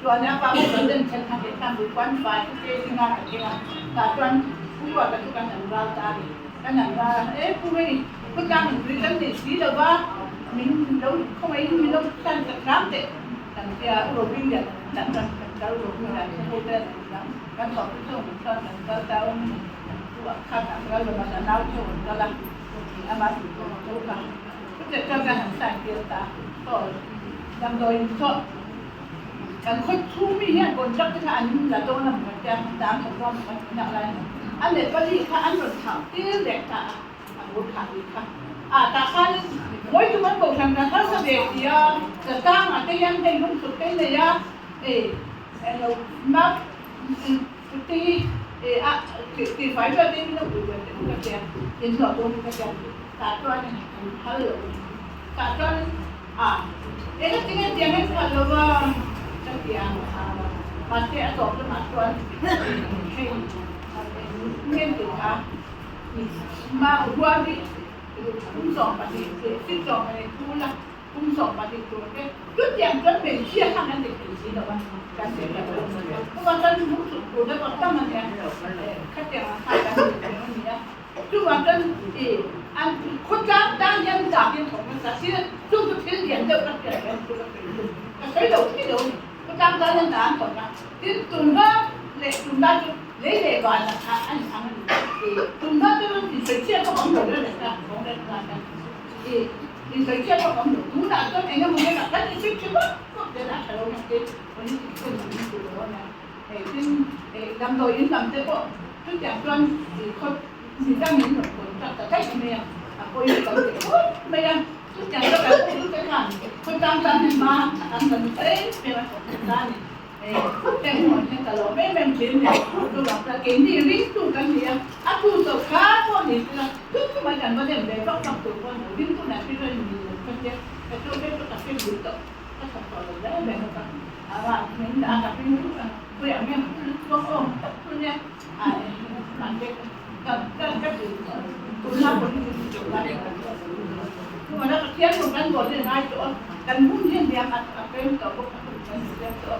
Chuan a pa boral den then khan leh khan bul kuan fai chu ke zinga ka keng a, tah chuan Pu Ruata chu kan han ral ta a ni. Kan han ral a, e Pu hei khawtlang in tui kan nei si lo va, min lo khawngaihin min lo san tak hram teh kan tia, U Robinlian kan kan kan kal U Robinlian chu hotel an dang kan thawh chu chung chuan kan kal ta a, Pu ah khan a kal lo a, nau chu a rawn kal a, amah chu chu kha. Chutah chuan kan han sign tir ta aw damdawiin saw kan khaw chhung mi hian contract te kha an la dawn a maw tia dang thawk dawn maw kan tih lai a a Nepali kha an rawn thah tir leh ta a a bul khah bik kha ah tah khan ngawi tum an kohhran kan harsa ve si a zatang ah te hian hei lungchhut te nei a ei englo mak te hi a tih fai vel te hi min lo pui ve teh ka tia inhlawh dawn ka tia. Tah chuan an phal lo a ni. Tah chuan a eng tinge tiang en phal lo va ka ti a, mahse a tawp lamah chuan hei ngen tih kha ma hual hi Kum 12 sik 12 thu la kum 12 tur te chutiang chuan hmeichhia khan an ti thei si lo a kan ti ta lo chuvang chuan lung suk tur te pawh tam a nia khatiang ang kha kan ti thei a nia chuvang chuan i an khawtlang tan hian zak in thawk nasa si chung chu thil lian deuh ka hriat hian chu ka sawi chu ka sawi lo thei lo a ni khawtlang tan hian hna an thawk a tin tunhma leh tunlai chu Lei leh van ah kha an ang a ni. Tunhma chu insawichhiat pawh awm lo reng reng a, kawng reng reng a i insawichhiat pawh awm lo. Tunah chuan eng emaw vel ah kan inchhip thin vak vak zel a, a tha lo nia tin politics ten an inpuh lo a nia. Hei tin damdawi in lam te pawh chutiang chuan i khaw mi dang in rawn contract ta daih mai a, a pawi kan ti khawp mai a. Chutiang chuan kan hotute khan khawtlang tan hian hma an la nasa em em a, thawk ta a ni. Engmawh hian ka lawm em em thin nia, chuvang chuan keini ringtu kan ni a, a tu chauh kha pawh ni sela thum mai kan va nem ve vak vak tur pawh a ni lo, ringtu lah hi chuan mi lo kha sia, ka chu vek chu ka hre bul tawh, ka thawk tawh lo reng reng bawk a, a va min dah a ka hring ru a, khawiah nge tluang awm tak chu nia, a mahse ka ka ka ti tunlai pawh hi chu tunlai pawh kan chuvang chuan Pathian hun kan bawl hi a ngai tawh a, kan hun hi a hniam a tlem tawh bawk a.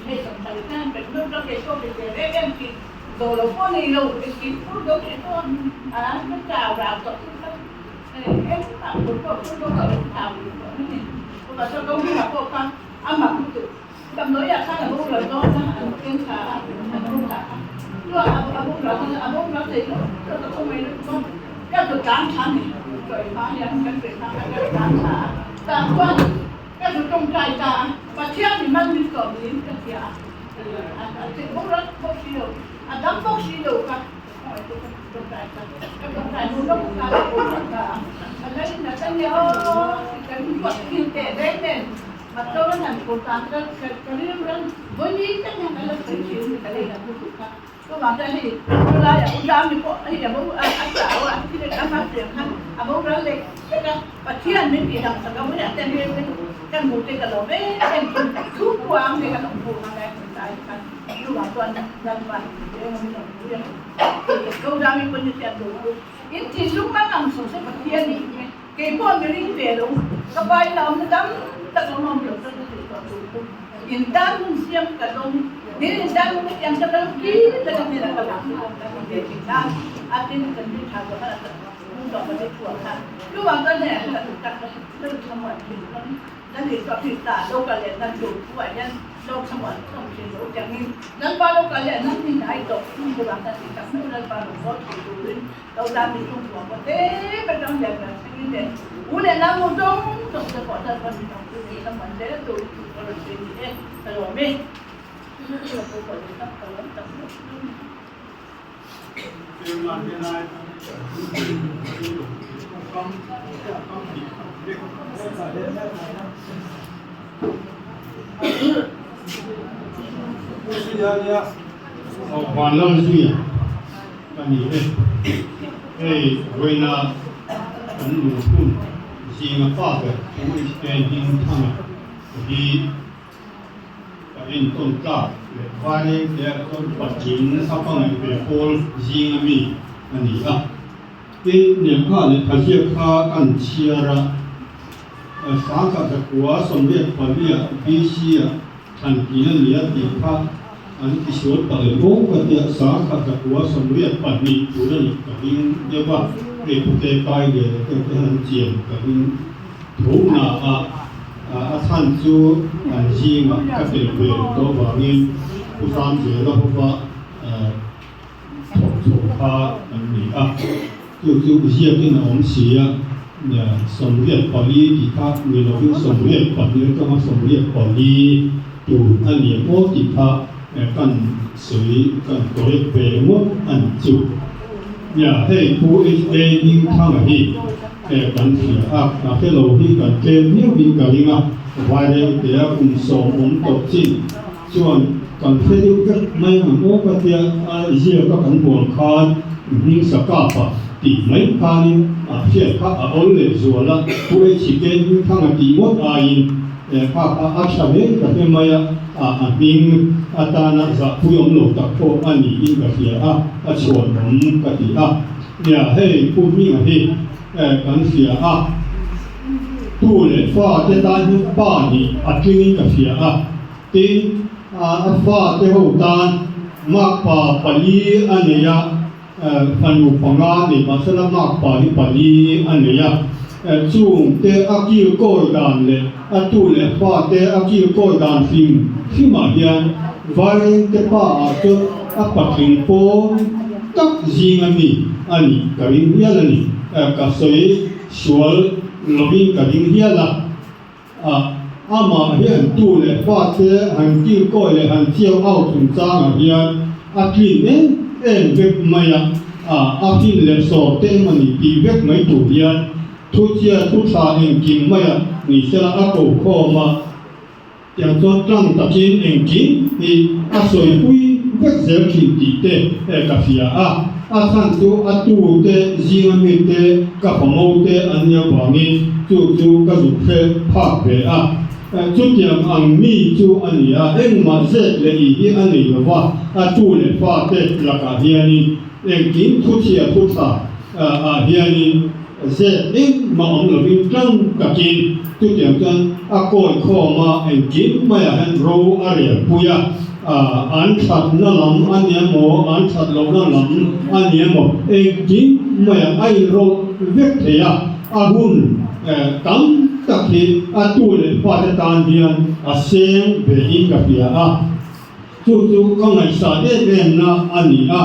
Hei kan khan kan hnawt ram leh pawh ve reng em tih zawh lo pawh nei lo engkim phur do teh pawh a ka chau rau tawh chu kha engmah phur pawh phur do tawh lo chau rih tawh mai ni. Chuvang chuan ko hmingah pawh kha a mak lutuk damdawiah khan a boral dawn a an keng thla a an bo thla a chuan a boral khan a boral thei lo chuan ka khawngaih lutuk a ka zu tlan thla a ni sawi hma hian kan sawi hma khan ka tlan thla a tah chuan Ka zu tawngtai ta a, Pathian in man min tawh niin ka hria a, a che bawk rat bawk si lo, a dam bawk si lo ka khawngaih chu ka tawngtai ta, ka tawngtai hnu lawk khan ka bo rat ta a, a la in a nia aw kan ruat thin teh reng nen Pastor an han phur tan ka ka rilru ran vawi tak hian ka la sawi thin ka lei lam lutuk kha. Chuvang chuan hei chulaiah u Zami pawh hei a bo a chau a, thil a hma piang khan a boral lek lek a, Pathian min tih hlauh sak a hmunah te hmel te kan hmuh te ka lawm em em thin, chhungkua ang te kan awm pawh khan lai hmun lai khan chuvang chuan Lalpa eng min awm pui a, ko Zami pawn ni hriat tur chu in thinlung mang ang suh se Pathian nih hi kei pawh mi ring ve lo ka pa in a awmna tam tak awm awm lo chuan ka tih tawh tur chu in tan hun siam ka dawng Tin, dan hmun thiam tak lo ki tak a hmel a ka lang kan in ve thin khan a tin kan rin tha zawh khan a tak hmun tawh ka ti chhuak khan chuvang chuan hei an kan tak ka lu thlamuan thin chuan kan Isua Krista lo kal leh nan tur thu ah hian lo thlamuan thawm thin lo tiangin Lalpa lo kal leh nan ni hnai tawh chuvang chuan tih tak meuh Lalpa rawn bawl thei turin lo tan mi chung thuam pawh te ka tang lian lian thlengin leh u leh nau nu zawng zawng te pawh Lalpa mi tang chu ni thlamuan zel turin thu ka rawn sawi ni e ka lawm e. Vanlalzuia ka ni e. Hei vawiina kan lungphun zinga pa ber Pu HK Hmingthanga hi Ka entawn tlak leh vaileng te ah chuan patling nasa ka ngaih ve pawl zing ami a ni a. Tin, lehkha leh thaziak kha kan chhiar a, Sangkhat zakua 84 ah BC ah thlan tlin a ni a tih kha an tisual palh em aw ka tia, Sangkhat zakua 82 tur a nih ka ring deuh a, hei pute kai leh te hian an chian ka ring tho na a. A chhan chu an zingah ka tel ve tawh avangin Pu Zamzela hova thawk chho kha an ni a. Chu chu ziakin a awm si a, 84 tih kha ni lovin 82 atanga 84 tur a ni em aw tih kha kan sawi kan correct ve ngawt a ni chu. Nia, hei Pu HA Hmingthanga hi. Kan hria a, ka hre lo hi kan tlem viau in ka ring a, vaireng te a kum sawm awm tawh chin chuan kan hre deuh vek mai ang aw ka tia a ziak a kan huam khan hming sa kap a tih mai khanin a hriat kha a awl leh zual a, Pu Hk Hmingthanga tih ngawt aiin kha kha a tha hle ka hre mai a, a hming atana zahpui awm lo tak pawh a niin ka hria a, a chhuan awm ka ti a, nia hei Pu Hminga hi. kan hria a. Tu leh fa te tan hian pa nih a tlingin ka hria a. Tin, a fa te ho tan makpa pali a nei a, fanu panga nei mahsela makpa hi pali a nei a. Chung te a kil kawi dan leh a tu leh fa te a kil kawi dan hrim hrimah hian Vairengte pa ah chuan a patling pawn tak zinga mi a nih ka ring hial a ni. Ka sawi sual lovin ka ring hial a. A, amah hian tu leh fa te han kil kawi leh han chiau au chungchangah hian a tlin em em vek mai a, a, a fin leh sawr te emaw ni tih vek mai tur hian thu chia thu tha engkim maia ni sela a ko khawm a, tiang chuan tlang takin engkim hi a sawipui vek zel thin tih te ka hria a, a chhan chu a tu te zinga mi te ka famo te an nia vangin chu chu ka zuk hre phak ve a. Chutiang ang mi chu a ni a, engmah zet leh i hi a nei lova, a tu leh fa te lakah hianin engkim thuchhia thutha ah hianin zet engmah awm lovin tlang takin chutiang chuan a kawi khawm a, engkim maiah hian ro a rel pui a, an thatna lam a nia maw, an that lohna lam a nia maw, engkim maiah a inrawlh vek thei a, a hun tam tak hi a tu leh fate tan hian a seng ve in ka hria a. Chu chu ka ngaihsan em em na a ni a,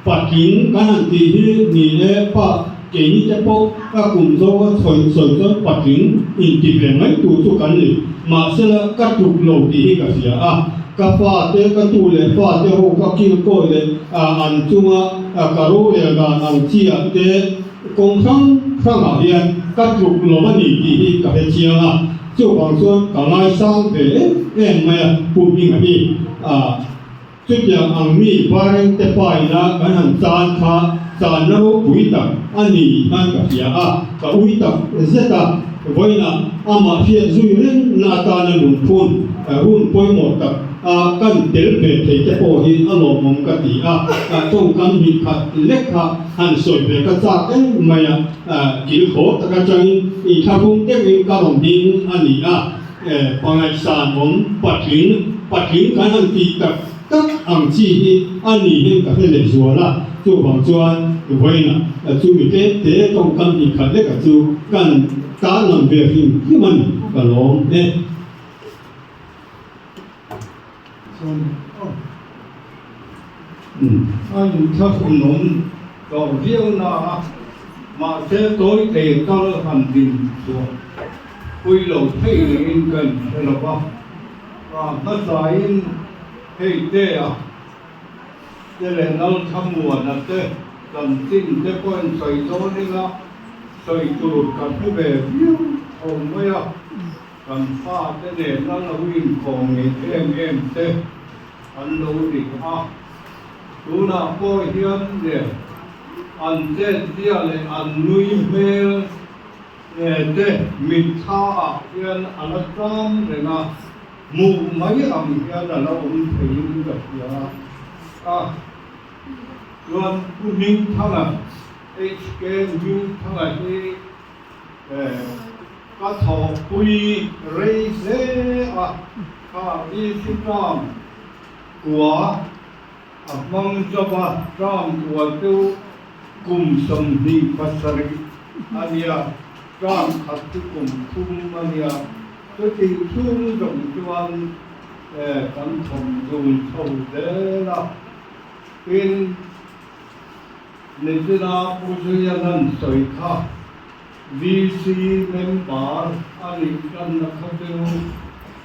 patling kan han tih hi ni e pa keini te pawh ka kum zawng a sawi sawi chuan patling inti ve mai tur chu kan ni, mahsela ka tluk lo tih hi ka hria a, ka fa te ka tu leh fa te ho ka kil kawi leh an chunga ka rorel dan ang chi ah te kawng hrang hrangah hian ka tluk lo a ni tih hi ka hre chiang a. Chuvang chuan ka ngaisang ve em em mai a, Pu Hminga hi chutiang ang mi Vairengte paina kan han chan kha channa ropui tak a ni hian ka hria a, ka ui tak zet a, vawiinah amah hriat zui reng na atana lungphun hun pawimawh tak a kan tel ve thei te pawh hi a lawmawm ka ti a, tawngkam hnih khat lek kha han sawi ve ka chak em mai a. Kil haw tak atangin inthlahrung deuhin ka rawn ding a ni a, pangaihsan awm patling patling kan han tih tak tak ang chi hi a ni hian ka hre leh zual a, chuvang chuan vawiinah chumi tlem te tawngkam inkhat lekah chu kan tarlang ve hrim hrim a ni, ka lawm e. A inthlahrunawm tawh viau na a, mahse tawi thei tal han din chhuah pui lo thei niin ka inhre lo va, hmasain hei te a te leh Lalthamuana te chanchin te pawhin sawi dawn ila sawi tur ka hre ve viau tho mai a. Kan fate nena lo inkawm ngei em em te an lo ni a, tunah pawh hian le an chetzia leh an nui hmel te mitthla ah hian a la tlam reng a, hmuh mai ang hian a la awm theiin ka hria a. Chuan Pu Hmingthanga, HK Hmingthanga hi Ka thawhpui rei hle a, kha VC term kua a hmang zo va, term kua chu kum 27 a nia, term khat chu kum thum a nia, chutih chhung zawng chuan kan thawm dun chho zel a, tin, Nichina Pu Zuia lan sawi kha VC member a nih tanna kha chu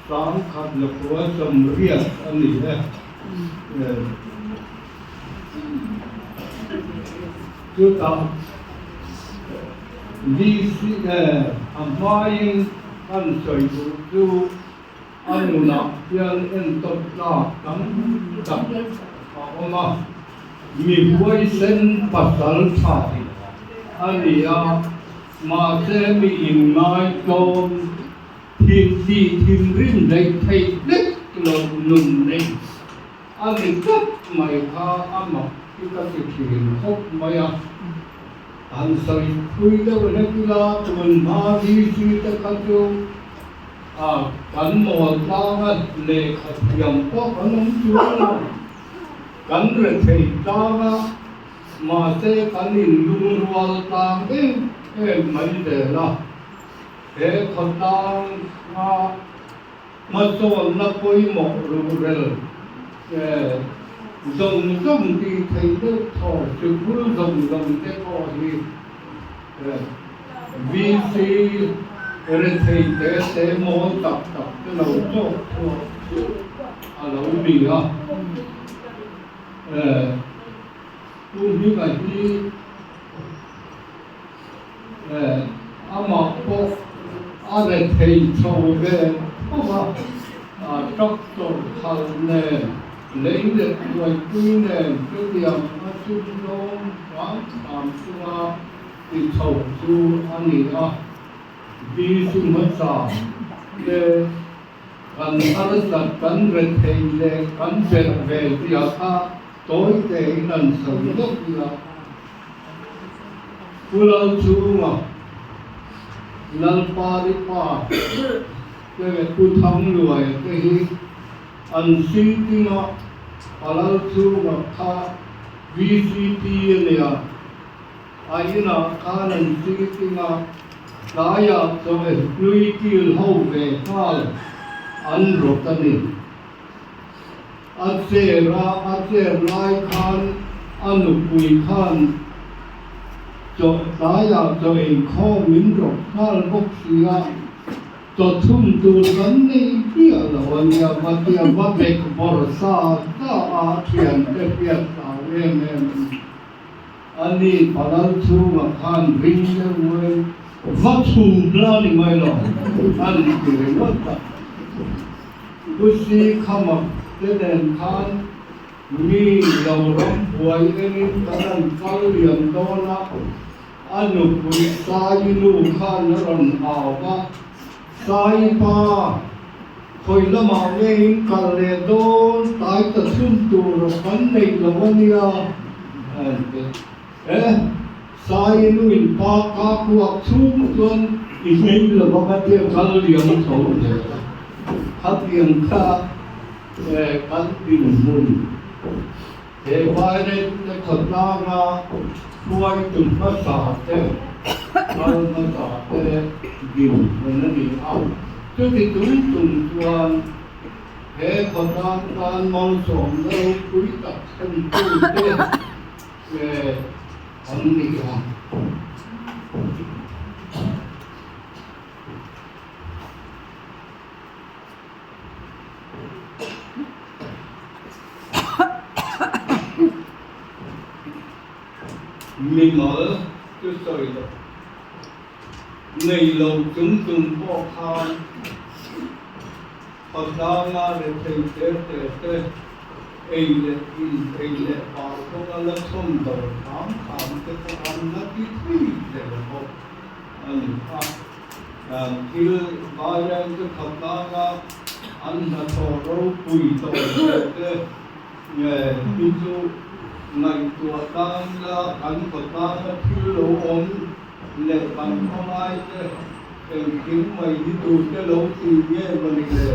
sangkhat lakua sawmriat a ni e. Chutah VC a hmain an sawi duh chu a nunah hian entawn tlak tam tak a awm a. Mi huaisen pasal tha a ni a, mahse mi inngaitawm thin tih thinrim daih theih vek loh nun nei a ni tlat mai kha a mak hi ka ti thin khawp mai a. Han sawi pui deuh hlek ila tun hma VC te kha chu a kan mawl tlanga lehkha thiam pawh kan awm chuang lo. Kan rethei tlanga mahse kan inlungrual tlang em em mai zel a. He khawtlanga hmasawnna pawimawh ruhrel zawng zawng tih theih deuh thaw sikul zawng zawng te pawh hi VC rethei te te mawl tak tak te lo chawk chhuak a lo ni a. Pu Hminga hi Amah pawh a rethei chho ve tho a, tractor khalh nen, lei leh hnuaipui nen chutiang a sum zawng hram hram chunga ti chho chu a ni a. VC hmasa te kan harsat, kan rethei leh kan belh ve zia kha tawi tein an sawi lawk ila. Pu Lalchhunga, Lalpari pa te leh Pu Thangluaia te hi an sitting-a Pa Lalchhunga kha VCP a nia, a inah khan an sitting-a tlaiah chaw hlui kil ho ve nghal an rawt a ni. A chair a, a chair lai khan a nupui khan chaw tlaiah chaw eikhawm min rawk nghal bawk si a, chaw chhum tur kan nei piah lo a nia, va tia va bek bawr sa sa a thiante hriat hlau em em a ni. A ni Palal chhungah khan ring deuh mai va chhum la ni mai lo a ni ti ringawt a. Pusi khamak te nen khan mi lo ram buai engin kan an kal liam dawn a, a nupui Sai nu khan a rawn au a, Sai pa, khawi lamah nge in kal leh dawn, tlai ta chhun tur kan neih lo a nia, a han ti. E, Sai nu in pa ka kuak chhung chuan i hmei lo ang a tia kal liam tho zel a. Khatiang kha kan dinhmun he Vairen te khawtlanga hruaitu hmasa te, kal hmasa te dinhmun a ni a. Chuti tum tum chuan he khawtlang tan malsawmna ropui tak thentute an ni a. Mimal chu sawi lo, nei lo chung chung pawh khan khawtlanga rethei te te te ei leh in ei leh bar kawnga la chhawm do hram hram te pawh an la ti thui zel bawk a ni a. Thil Vairen chu khawtlanga an hnathawh ropui tawh leh te hi chu ngaihtuah tan ila kan khawtlanga thil lo awm leh kan khawngai te engkim mai hi tute lo ti nge mawni le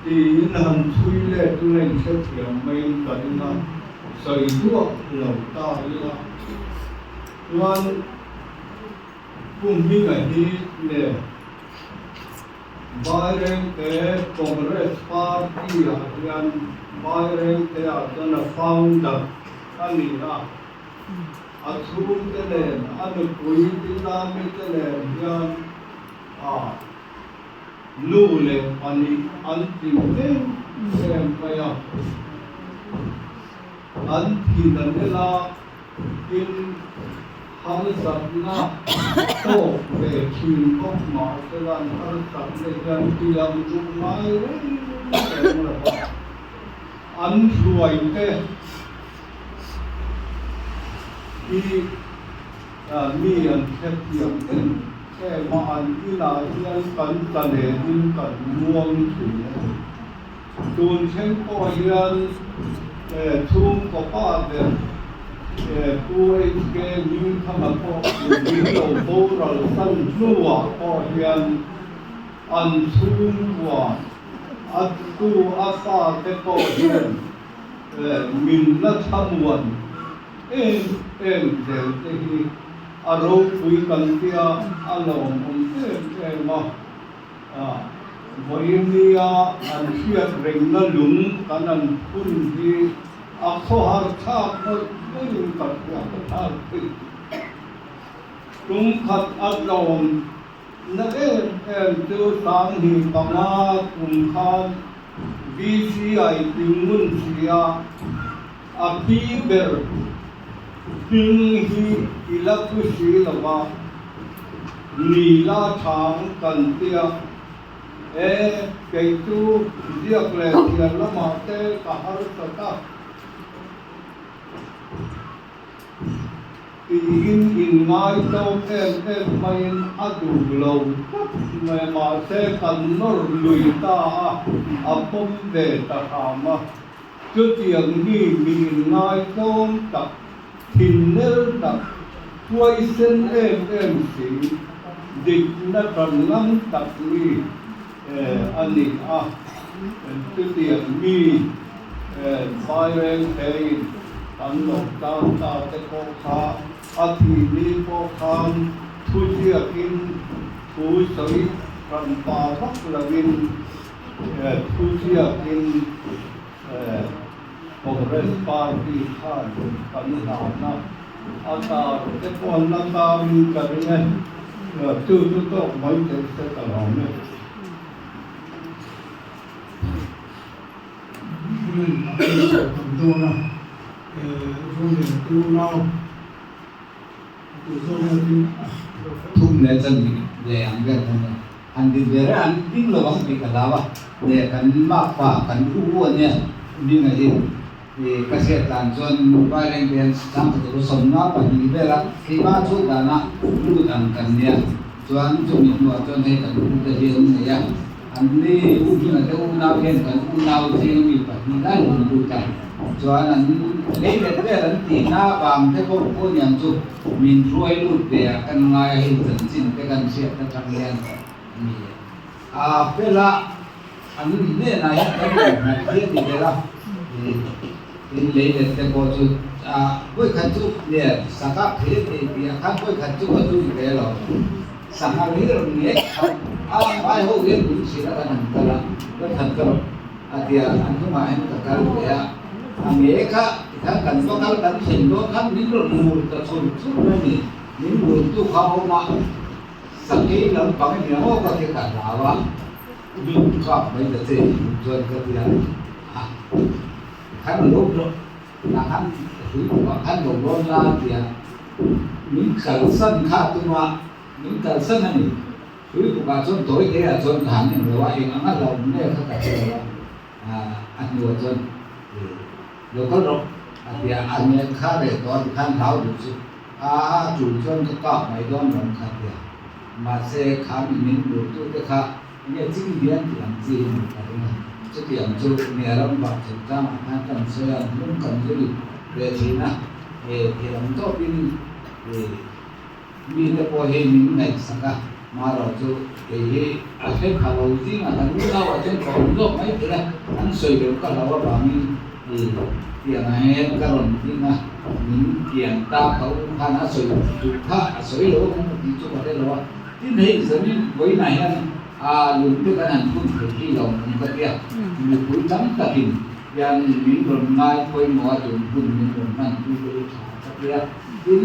tiin han chhui let chu la inhrethiam maiin ka ring a, sawi duah lo ta ila chuan. Pu Hminga hi leh Vairengte Congress Party ah hian Vairengte ah chuan a founder a ni a, a chhungte nen a nupui Tilami te nen hian a nu leh pahnih an tling em em mai a, an thin an ela. Tin, harsatna tawk ve thin bawk mah sela an harsatna hian tiang duh ngai reng reng lo va, an hruaite hi mi an hrethiam em em a, an inah hian kan tlanehin kan muang thin a ni. Tun thleng pawh hian chhungkaw pa ber. Pu HK Hmingthanga pawh min lo boral san hnuah pawh hian an chhungkua a tu a fate pawh hian min la thlamuan em em zel te hi a ropui kan tia a lawmawm em em a. Vawinia an hriat rengna lung kan an phun hi a khawhar thlak mawlh mawlhin ka hria ka thar thei. Tum khat a tlawm na em em chu 2005 kum khan BCI tingngun si a, a pi ber hming hi i la pu si lo va, ni la chhang kan tia. E, kei chu ziak leh thian lamah te ka harsa ta. Tiin inngaitawk em em maiin a duh lo tlat mai mahse kan nawr lui ta a, a pawm ve ta hram a. Chutiang mi mi inngaitawm tak, thinnel tak, huaisen em em si, dikna tanlam tak mi a ni a. Chutiang mi Vaireng theiin kan lo tan ta te pawh kha a thih ni pawh khan thu ziakin thu sawi hran pa vak loin thu ziakin Congress party khan kan hlan a, a tar te pawh an la tarin ka ring e, chu chu tawk mai theih se ka lawm e. Thum leh chan leh ang vel khan han din ve reng an ding lo ang tih ka hlau a, leh kan makpa kan u a nia Minga hi ih ka hriat dan chuan Vaireng te hian changkhat tur sawmna pahnih vela keimah chu dana lut ang kan nia chuan chumi hnuah chuan hei kan u te hi an nei a. An ni u hmingah te unau hian kan unau zing ami pahnih lai hun lut a, chuan an lei let vel an tihna avang te pawh pawh niang chu min hruai lut ve ah kan ngai a, hei chanchin te kan hriat atang hian a ni a fel a, an hnenah hian kan innghat hi a ni ber a, tin lei let te pawh chu vawikhat chu nge saka thei a nei tih ah khan vawikhat chu ka zui ve lo. Sangha ri rawn ngek kha a vai ho hian min hrilh a kan han kal a, kan han kal a tia an hnungah hian ka kal ve a, a nge kha tikhan kan va kal kan thlen dawn khan min rawn ngur ta chur chur mai a ni, min ngur tu kha a awm a, sakei lampang ania aw ka ti ka hlau a, min kap mai ta che chuan ka ti a, khan lo tah khan hrui buah khan lo rawn la a ti a, min kalsan kha a tum a, min kalsan a ni. Hrui bukah chuan tawi te ah chuan ka han en lo a, eng anga hlauh nge kha ka hre lo a, a hnuah chuan lo kal rawh a ti a, a hmel kha reh tawh a ti khan hlau duh chu a tul chuan ka kap mai dawn lo kha a ti a, mahse kha mi min burtute kha Nge ching hian tih ang chi hi ni ka ring a, chutiang chu nge ram vah chungchangah khan kan sawi a, lung kan zui ve thin a, he thil ang tawpin mite pawh hi min ngaihsak a, marawh chu kei hi a hre kha lo zingah kan unauah chuan ka awm zawk mai thei a, an sawi loh ka hlau avangin tiangah hian ka rawn ding a, min tiang ta ka u khan a sawi duh kha a sawi lo ang tih chu ka hre lo a. Tin hei zanin vawiinah hian a lungte kan han phun thei hi lo awm ka tia, mipui tam takin hian min rawn ngai pawimawh a tun hun min rawn hman pui te hi tha ka tia. Tin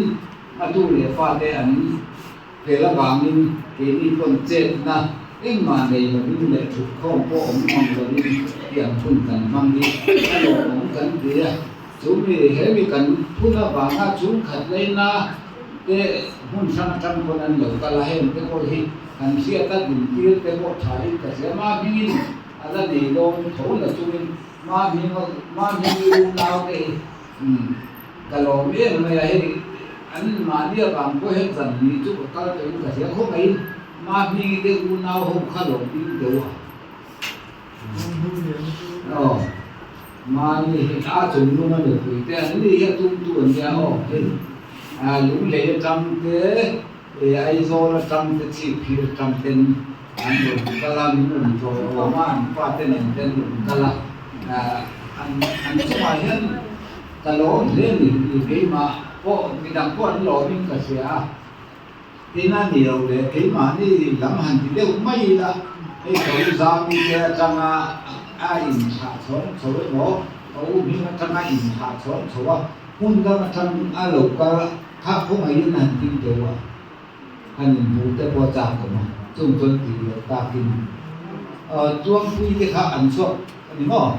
a tu leh fate an tel avangin keini pawn chetna engmah nei lovin leh thutkhawm pawh awm mang lovin tiang hun kan hmang hi a lawmawm kan ti a. Chu mi he mi kan phun avanga chhungkhat leina te hmun hrang atang pawn an lo kal a, heng te pawh hi kan hriat a dintir te pawh tha in ka hria. Mahmingin a la nei dawn tho la chungin mahming mahming unau te hi ka lawm em mai a, hei an mahni avang pawh hian zan ni chu ka kal tawhin ka hria khawp mai. Mahming te unau ho kha lawm ding deuh a. Aw. Mahni hi a chung lung a nupui te an ni hi a tumtu an nia aw hei lunglei atang te Aizawl atang te chhipphir atang ten an rawn kal a min rawn tlawh awm a an pa te nen te an rawn kal a an an chungah hian ka lawm hle a ni keimah pawh midang pawh an lawmin ka hria a. Tin a ni lo leh keimahni lam han ti deuh mai ila, hei ka u Zamite atanga a inthlah chhawng chho emaw, ka u hming atanga inthlah chhawng chho a, hmun dang atang a lo kal kha khawngaihin han ti deuh a, han inhmuh te pawh a chak awm a, chung chuan tih loh takin Tuangpui te kha an chhuak a ni maw?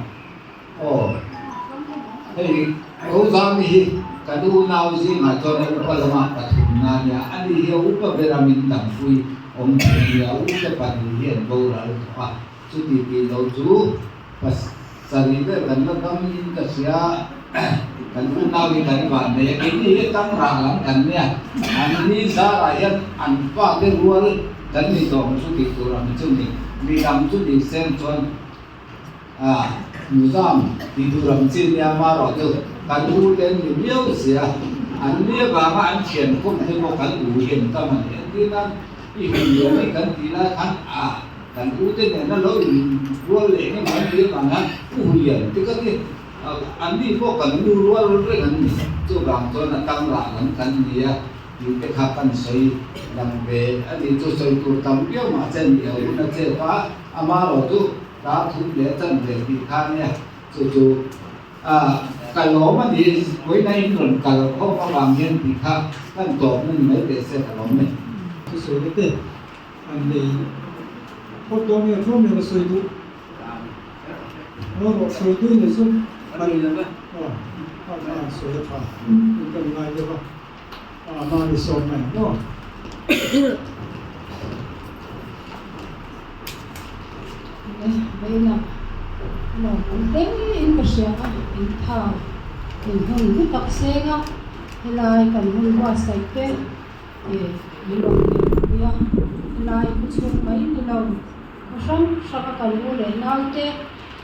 Aw, hei Rozami hi kan unau zingah chuan a upa lamah pathumna a nia, ani hi a upa ber a min dangpui awm thei a nia, u te pahnih hi an boral tawh a, chuti tih lo chu pasarih vel kan la dam in ka hria, kan unau hi kan van nei a, keini hi tang rah lam kan nia, an ni zarah hian an fate rual kan ni tawh ang chu tih tur ang chu ni, midang chu ni sen chuan. A, Nuzam tih tur ang chi nia marawh chu kan u te an ni miau sia, an ni avanga an thian khawm te pawh kan u hi an tam a ni. Engtin nan i hun lian hi kan tih lai khan a, kan u te nena lo in rual leh nge maw an tih avang hian u lian te ka ti, an ni pawh kan nu rual reng an ni. Chuvang chuan a tang lah lam kan ni a tih te kha kan sawi lang ve a ni. Chu sawi tur tam viau mahse ni a hun a chep a, amarawh chu Ta thum leh chan ve tih kha nia chu chu a ka lawm a ni vawiina in rawn kal khawm avang hian tih kha kan tawp na ni mai teh se ka lawm e. Thu sawi na te an nei phawt dawn nge thu mian a sawi duh aw rawh sawi duh nei chu an aw a kha an sawi a tha in kan ngai deuh a a mahni sawm mai maw. Vawiina lawmawm hle in ka hria a, in tha in hun hlu tak seng a, helai kan hun buatsaih te ih min rawn neihpui a, helai khawchhung mai ni lo khaw hrang hrang a kan u leh nau te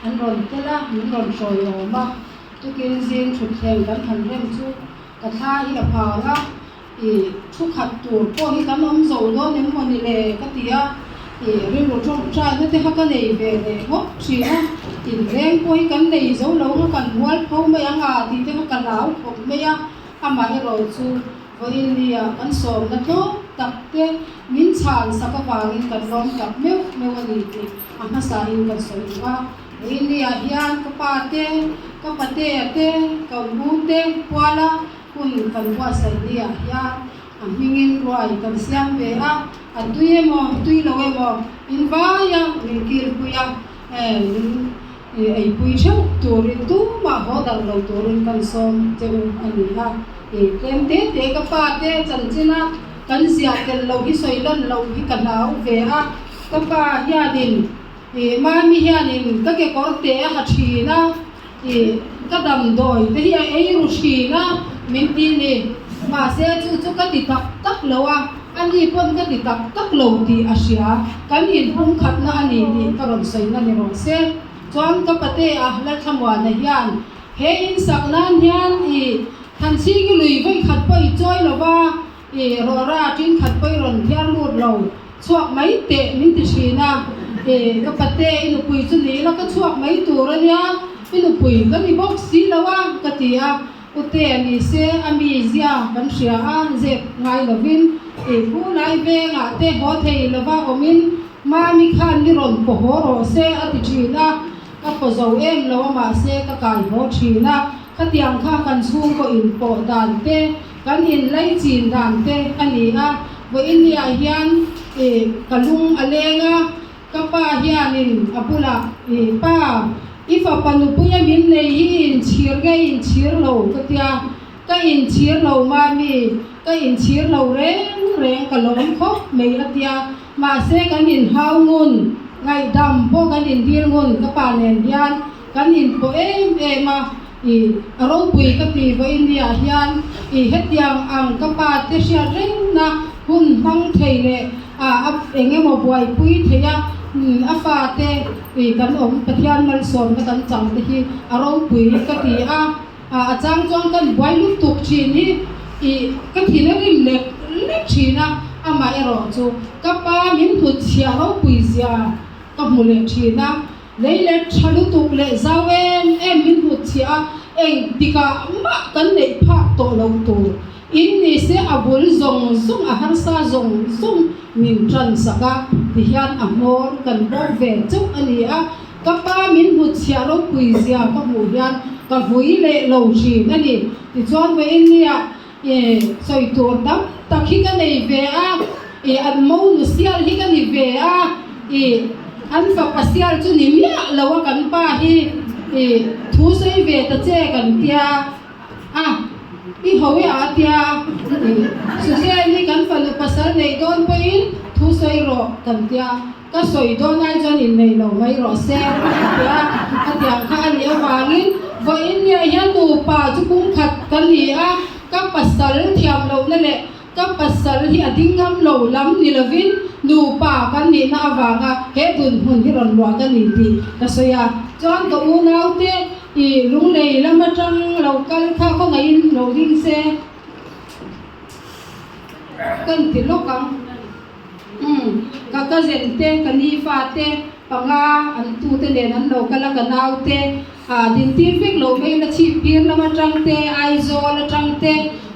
an rawn tel a, min rawn hrawiawm a, tukin zing thutthleng kan han rem chu ka thla hi a phang a. Ih, thu khat tur pawh hi kan awm zo dawn em maw ni le ka ti a, ih, rilru tawngtaina te kha ka nei ve leh ngawt thin a, inleng pawh hi kan nei zo lo nga kan mual pho mai ang a tih te kha ka hlau khawp mai a, amaherawh chu vawiin nia kan sawmna tlawm tak te min chhan sak avangin kan lawm tak meuh meuh a ni tih a hmasa in kan sawi duh a, vawiin nia hian ka pa te, ka patea te, ka u te puala Hun kan buatsaih ni ah hian a hmingin ruai kan siam ve a, a tui emaw tui lo emaw in vai a, min kilpui a, min eipui theuh turin tumah haw darh lo turin kan sawm che u a ni a. Tlem te te ka pa te chanchin a kan ziah tel loh hi sawi lan loh hi ka hlau ve a, ka pa hianin Mami hianin ka kekawr te a ha thin a, Ih, ka damdawi te hi a ei ru thin a, min ti ni. Mahse, chu chu ka ti tak tak lo a, ani pawn ka ti tak tak lo tih a hria. Kan inpum khatna a ni tih ka rawn sawi na ni rawh se. Chuan ka pate a Lalthlamuana hian he in sak nan hian ih, Thanchhingi lui vawi khat pawh i chawi lo va, ih, rawhra tin khat pawh i rawn thiar lut lo. Chhuak mai teh min ti thin a, e ka pate i nupui chu ni ila ka chhuak mai tur a nia, i nupui ka ni bawk si lo a ka ti a, Ute ni se a mi zia kan hria a zep ngai lovin e pu lai vengah te haw thei lova awmin Mami khan ni rawn paw haw rawh se a ti thin a, ka paw zo em lo a mahse ka kai haw thin a, khatiang kha kan chhungkaw inpawh dan te Kan inlaichin dan te a ni a, vawiinniah hian ih ka lung a leng a, ka pa hianin a bulah ih pa i fapa nupuia min nei hi i inchhir nge i inchhir lo ka tia, ka inchhir lo mami, ka inchhir lo reng reng ka lawm khawp mai a tia, mahse kan inhau ngun, ngaihdam pawh kan indir ngun ka pa nen hian kan inpawh em em a. I a ropui ka ti vawiin ni ah hian i hetiang ang ka pa te hriat rengna hun hmang thei leh a a eng emaw buaipui thei a A fate kan awm Pathian malsawmna kan chang te hi a ropui ka ti a, a chang chuan kan buai lutuk thin hi ih ka thin a rim lek lek thin a, amaherawh chu ka pa min hnutchhiah ropui zia ka hmu leh thin a. Lei let tha lutuk leh zau em em min hnutchhiah a, engtikah mah kan neih phak tawh lo tur in ni se a bul zawng zawng a harsa zawng zawng min tan sak a, tihian a hmawr kan bawk ve chauh a ni a, ka pa min hnutchhiah ropui zia ka hmuh hian ka vui leh lo thin a ni. Tichuan vawiin nia sawi tur tam tak hi ka nei ve a, ih an monu sial hi ka ni ve a, ih an fapa sial chu ni miah lo a kan pa hi ih thu sawi ve ta che kan tia a, i ho e a tia ih Suzanne hi kan fanu pasal neih dawn pawhin thu sawi rawh kan tia. Ka sawi dawn ai chuan innei lo mai rawh se a ti a, a tiang kha a nih avangin vawiin nia hian nupa chu kum khat ka ni a, ka pasal thiam lohna leh ka pasal hi a ding ngam lo lam ni lovin nupa kan nihna avanga he dunhmun hi rawn luah ka ni tih ka sawi a, chuan ka unaute i lunglei lam atang lo kal kha khawngaihin lo ding se kan ti lawk ang. Umm, ka cousin te, ka ni fa te, panga an tu te nen an lo kal a, ka nau te, ah dintir vek lo mai la chhip phir lam atang te, Aizawl atang te,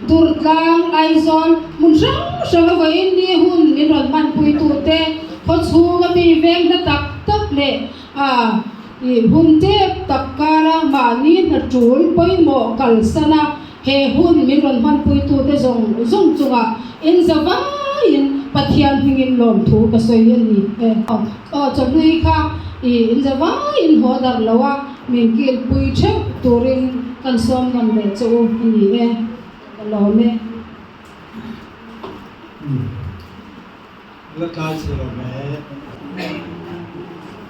Durtlang, Aizawl, hmun hrang hrang a vawiin ni hun min rawn hmanpui tu te, khawchhung a mi veng hla tak tak leh ah ih hun tep tak kara mahni hna tul pawimawh kalsan a, He hun min rawn hmanpuitu te zawng zawng chungah in za vaiin Pathian hmingin lawmthu ka sawi a ni e. Aw chawhlui kha i in za vaiin haw darh lo a, min kilpui theuh turin kan sawm ngam leh che u a ni e. Ka lawm e. La tlai chhe lo mai.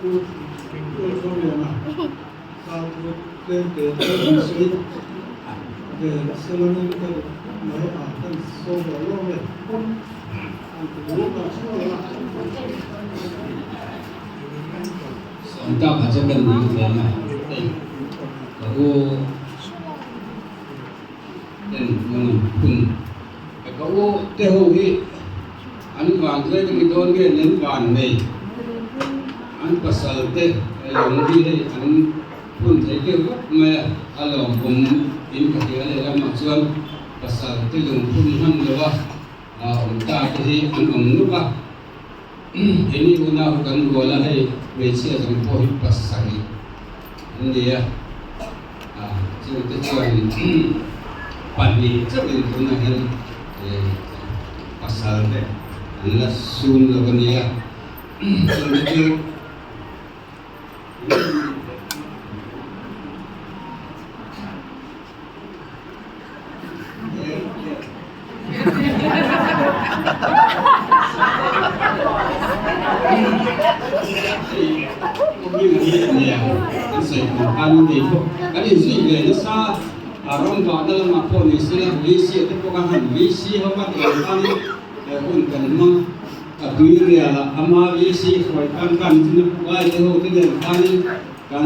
Pu Thawliana tan thu tlem te te an sawi ve selangin ka duh mai a kan sawm lo lawm e. An ti luak a chhuak a. Sawm tak a chu kan ning ve a, hei ka u ten lung an phun. Ka u te ho hi an van tlai ka ni dawn nge an van nei an pasal te lung hi hei an phun thei deuh vek mai a, a lawmawm in ka hria leh lamah chuan pasal te lung phun hman lo a awm ta te hi an awm nuk a, keini unau kan rual a hei hmeichhia zawng pawh hi pasarih an ni a. Chungte chuan pahnih chauhin tunah hian pasal te an la sun lo a nia. Chungte chu Kan inzui ve nasa a rawng vahna lamah pawh ni sela VC te pawh khan han VC ho a tih ang khanin hun kan hmang a tui rial a ama VC hruai khan khan china puai te ho te nen khanin Kan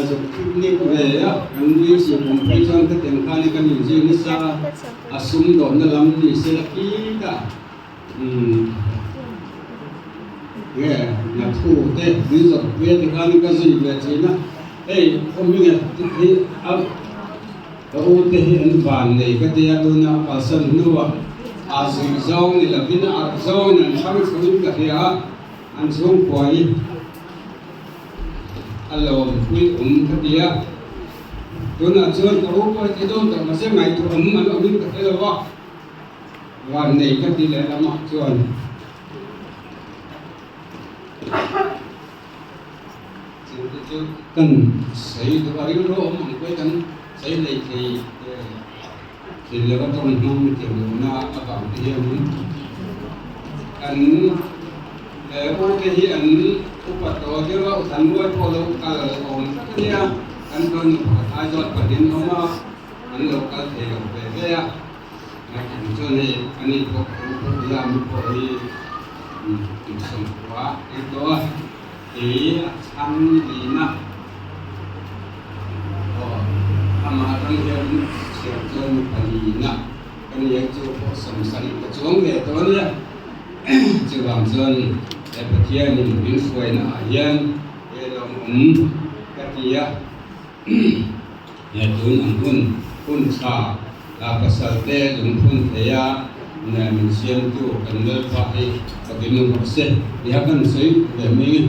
zuk picnic ve a, kan nui si kum phei chuan ka tiang khan in kan inzui nasa a, a sum dawhna lam ni se la khit a, umm nge nathu te min zawrh pui a tikhan in ka zui ve thin a, hei khawminga hi a ka u te hi an van nei ka tia tuna kalsan hnuah a zui zawng ni lovin a arh zawngin an hrang chho in ka hria a, an chhungkua hi. A lawmpui awm ka ti a, tunah chuan ka u pawh hi dawn tawh mahse ngaihtuah awm an awmin ka hre lo a, vannei ka ti leh lamah chuan chungte chu kan sawi duh a, rilru awm ang pawhin kan sawi hlei thei thin lo a, tawng hmang thiam lohna avang te hianin kan u te hi an upa tawh deuh a, uthan ruai pawh lo kal awm tlat a nia, kan fanu pakhat Aizawl pahnih an awm a, an lo kal thei lo ve ve a, an chuan hei ani pawh u pawh ila mi pawh hi kum sawmkua a ni tawh a. Kei a chhang lina aw amah atang hian chhiar chuan mi palina ka ni ang chu pawh 70 ka chuang ve tawh a nia. Chuvang chuan he Pathianin min hruaina ah hian he lawmawm ka ti a. He tun ang hun hun tha pasal te lungphun thei a min siamtu kan Lalpa hi fakin awm rawh se tia kan sawi ve mai nge.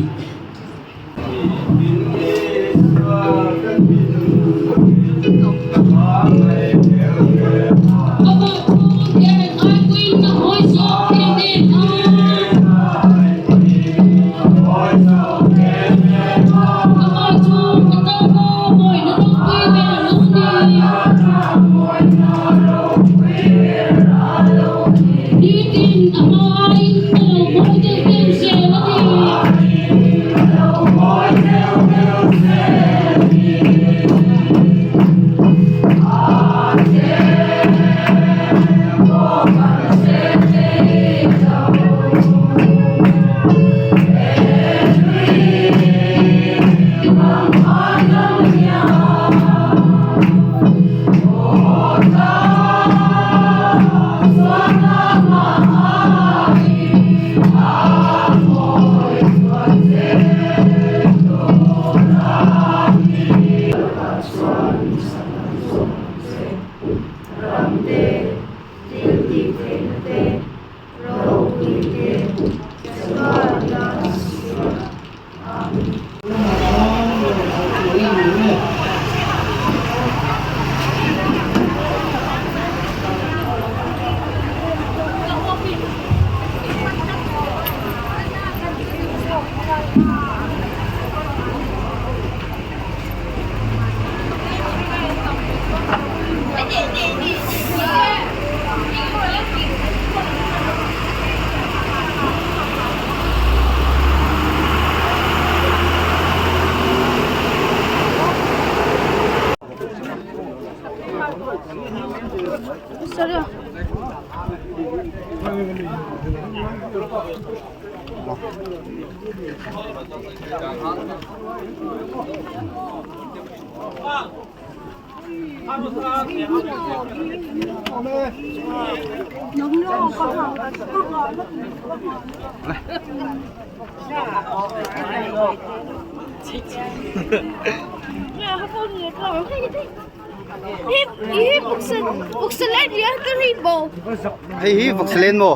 Hei hi vawksalen maw?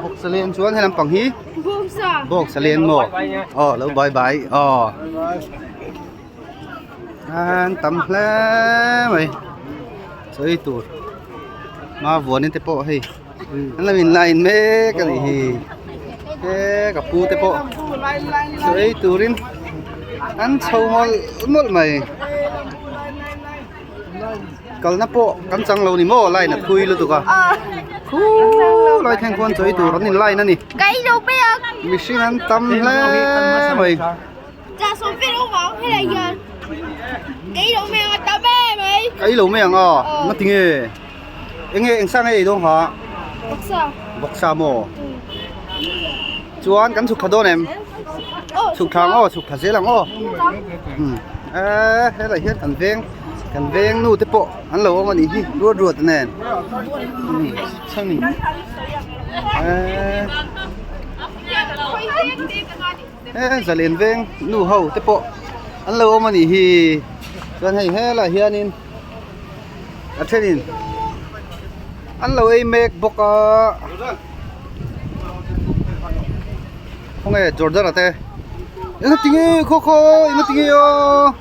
Vawksalen chuan he lampang hi bawksalen maw? Aw lo bye bye aw. An tam hle mai sawi tur ma vuanin te pawh hei an lo in line mek a nih hi he ka pu te pawh sawi turin an chho mawlh mawlh mai kalna pawh kan chang lo ni maw line a phui lutuk a khu lai thleng khuan chawi tur an in line a ni mihring an tam hle mai. Ei lo mai ang a nga tinge enge eng sang ei dawn kha vawksa maw chuan kan chhuk thla dawn em chhuk thla ang aw chhuk thla zel ang aw helai hian kan veng kan veng nu te pawh an lo awm a nih hi ruat ruat nen chhangin He zalen veng nu ho te pawh an lo awm a nih hi chuan hei helaiah hianin a thenin an lo ei mek bawk a khawnge Jordan a te eng a ti nge khaw khaw eng a ti nge aw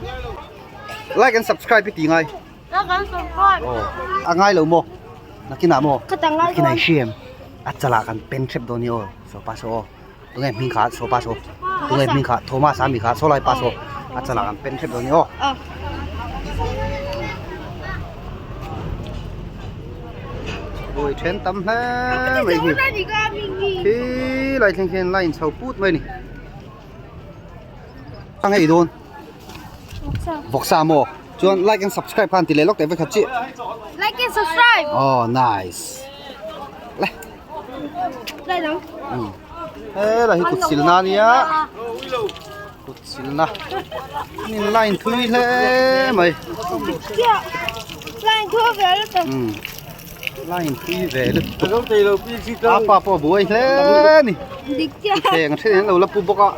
like and subscribe i ti ngai aw a ngai lo maw nakinah maw nakinah i hria em a chalah kan pen hrep dawn hi aw saw pa saw aw. Tunge hming kha saw pa saw tunge hming kha Thomas a mi kha saw lai pa saw a chalah kan pen hrep dawn ni aw. Bui then tam hle mai hi khi lai thleng khian line chho put mai ni a ngei dawn vawksa maw chuan like and subscribe khan ti leh lawk teh vekhat chiah like and subscribe oh nice le. Helai hi kut silna a nia kut silna in line thui hle mai umm line thui ve lutuk a pa pawh a buai hle a ni thleng a then an lo la pu bawk a.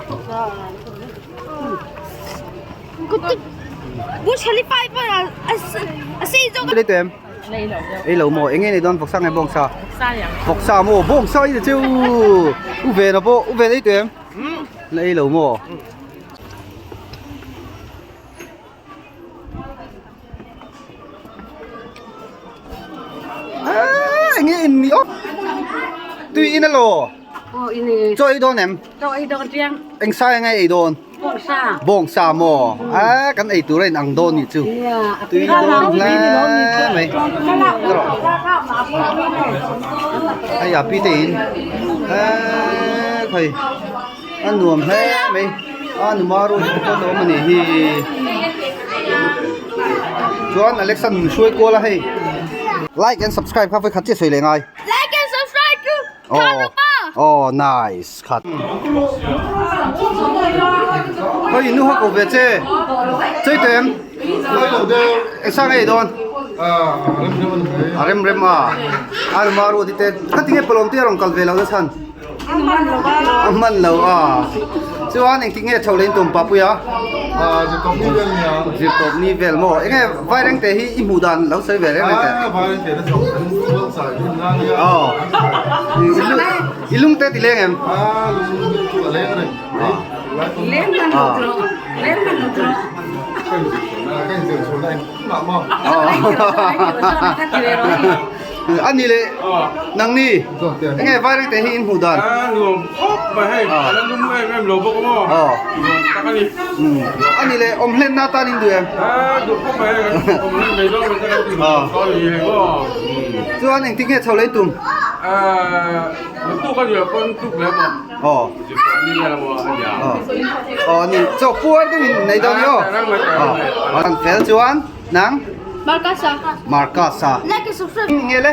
Ei lo maw eng nge nei dawn vawksa nge bawngsa vawksa maw bawngsa i ni chu u vena pawh u ven ei tawh em la ei lo maw aaa eng nge in ni aw tui in elaw chaw ei dawn em eng sa eng nge ei dawn. Bawngsa maw? A kan ei tur a in ang dawn nih chu. Tui dawn hle mai. Hei a pi te in eee khai a nuam hle mai a nu maru hi pawh a awm a nih hi. Chuan Alexa nun hruai kual a hei. Like and subscribe kha vawikhat chiah sawi leh ngai. Like and subscribe to Oh, oh nice khat. Hei nu ha ko ve che. Chei tem. Lai lo deuh. Eng sang ei dawn? Ah, rem rem an mai. A rem rem a. A ma ru ti te. Kha tinge palom te rong kal ve lo na chan. A man lo a. Chuan eng tinge chho lein tum papuia. Ah, zirtawp ni vel nia. Zirtawp ni vel maw. Enge vaireng te hi i hmuh dan lo sawi ve reng reng teh. Ah, vaireng te na chho kan buatsaih hun na nia. Aw. I lung te ti leng em? Ah, lung chu a leng reng. Leng man lo tro. Leng man lo tro. Ka inzir chho na engmah maw. A ni leh nang ni enge vaireng te hi in hmuh dan? A nuam khawp mai hei a la lum em em lo bawk a maw nuam tak a ni. A ni leh awm hlen na tan in duh em? A duh khawp mai hei awm hlen mai zawk mai te kan ti duh tawh a ni hei maw. Chuan engtin nge chho lei tum? Tuk a ni lo pawn tuk leh maw. Aw. Ni vel a maw a nia. Aw a ni chaw puar deuh in nei dawn ni aw. Aw an fel chuan nang? Marcus-a. Marcus-a. Like and subscribe. Nge le?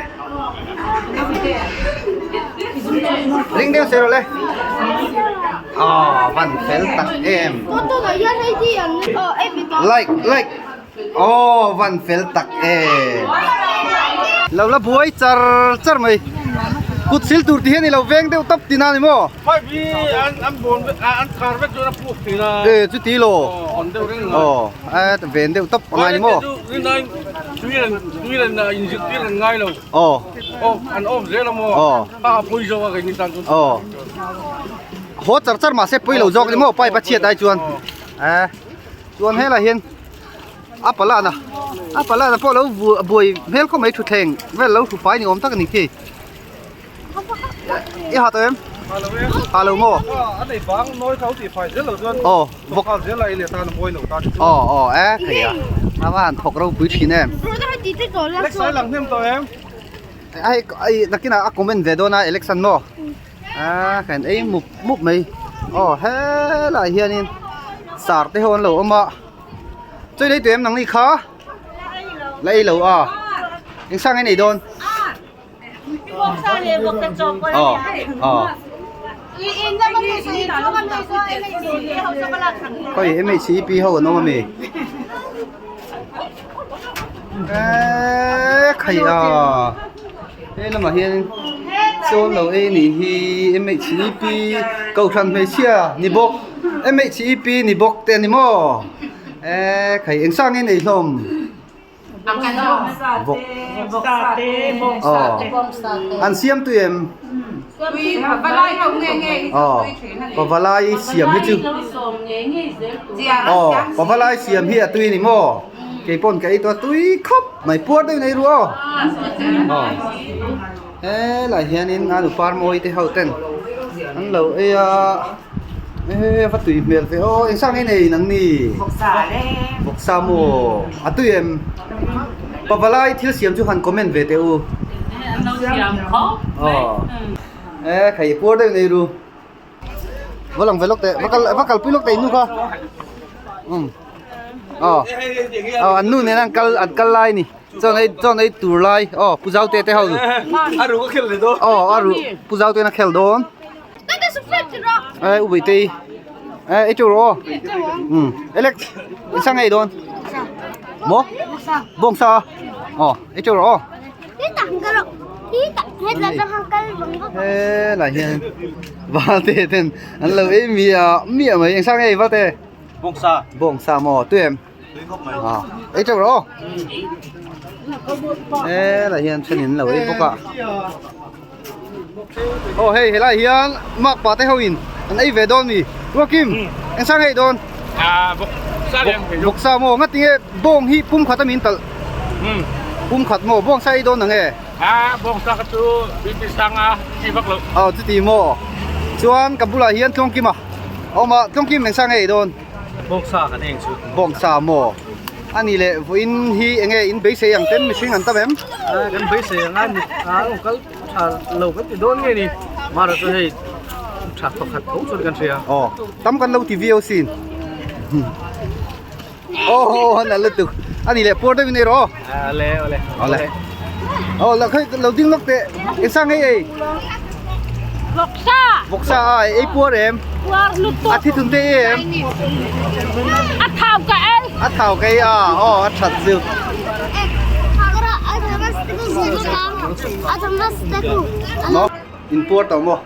Ring deuh se rawh le. Aw van fel tak em. Like like. Aw van fel tak em. Lo la buai char char mai. Kut sil tur ti hian i lo veng deuh tawp tina ni maw? Pipe hi an an bawn vek a an khar vek chuan a puk thin a. E chuti lo. Aw on deuh reng a. Aw a ven deuh tawp angai ni maw? Rinai tuiren tuiren inzirtir an ngai lo. Aw. Off an off zel a maw? Aw. A a pawi zawk a kei ni tan chuan. Aw. Haw char char mahse pawi lo zawk ni maw pipe a chhiat ai chuan. E chuan helai hian a palana a palana pawh lo buai hmel khawp mai thutthleng vel lo thu fai ni awm tak a ni khi. I ha tawh em? Ha lo maw? A nei bang nawi kha tih fai zel lo chuan Aw vawk khal zel a ei leh tan a mawi lo tan chu. Aw aw e thei a. A va han thawk ropui thin em. Alex ai lang hnem tawh em? Ai ai nakinah a comment ve dawn a Alex an maw? A kan ei mup mup mai. Aw helai hianin sar te ho an lo awm a. Chawi lei tawh em nangni kha? La ei lo a. Eng sang nge nei dawn? Khawi MHCP ho an awm ami? Eee khai a he lamah hian sawn lo ei anih hi MHCP kohhran hmeichhia ni bawk MHCP ni bawk te a ni maw eee khai eng sang nge nei hlawm. Vawk aw an siam tui em aw pavalai siam hi chu aw pavalai siam hi a tui a ni maw kei pawn ka ei tawh a tui khawp mai puar deuhin a ei ruh aw aw helai hianin a nu parmawi te ho ten an lo ei a. Ehe va tui hmel ve aw eng sang nge nei nang ni vawksa maw a tui em pavalai thil siam chu han comment ve teh u aw e khai puar deuh nei ru va lang ve lawk teh va kal va kalpui lawk teh in nu kha um aw aw an nu nen an kal an kal lai ni chuan ei chuan ei tur lai aw pu zaute te ho a ru a khel leh dawn aw a ru pu zaute in a khel dawn. Ê, u bị ti. Ê, ít chú rồi. Ừ, Alex, sang ngày đón. Bố? Bông sao? Ồ, ít chú rồi. Ê, là hiền. Và tê tên, anh lâu ấy mía, mía mấy anh sang ngày vào tê. Bông sa. Bông sa mò, tụi em. À, ấy chú rồi. Ê, là hiền, chân nhìn lâu ấy bốc ạ. Ồ, hey, helai hian mak pa te ho in an ei ve dawn mi. Ruakim, eng sang hei dawn? À, bok sa liang thei Bok sa maw, ngati nge bawng hi pum khat a min talh. Pum khat maw, bawng sa ei dawn ang e? À, bawng sa kha chu BP sang a chi vak loh. Aw, chuti maw. Chuan ka bulah hian Tlawngkim a awm a, Tlawngkim eng sang hei dawn? Bawng sa kan eng chu. Bawng sa maw. A ni leh vawiin hi eng nge in beisei ang ten mihring an tam em? Kan beisei ang a, a lo kal tha lo kan ti dawn nge ni. Mara chu hei tha thawkhat tho chuan kan hria. Aw, tam kan lo ti viau sin. Aw, an la lutuk. A ni leh puar deuhin ei rawh aw. Ale, ale. Ale. Aw, la khawi lo ding lawk teh. Eng sang hei ei? Vawksa. Vawksa a ei puar em? Puar lutuk. A thi thun te em? A thau ka ei. A thau ka ei a, aw a that chu. Maw in puar tawh maw?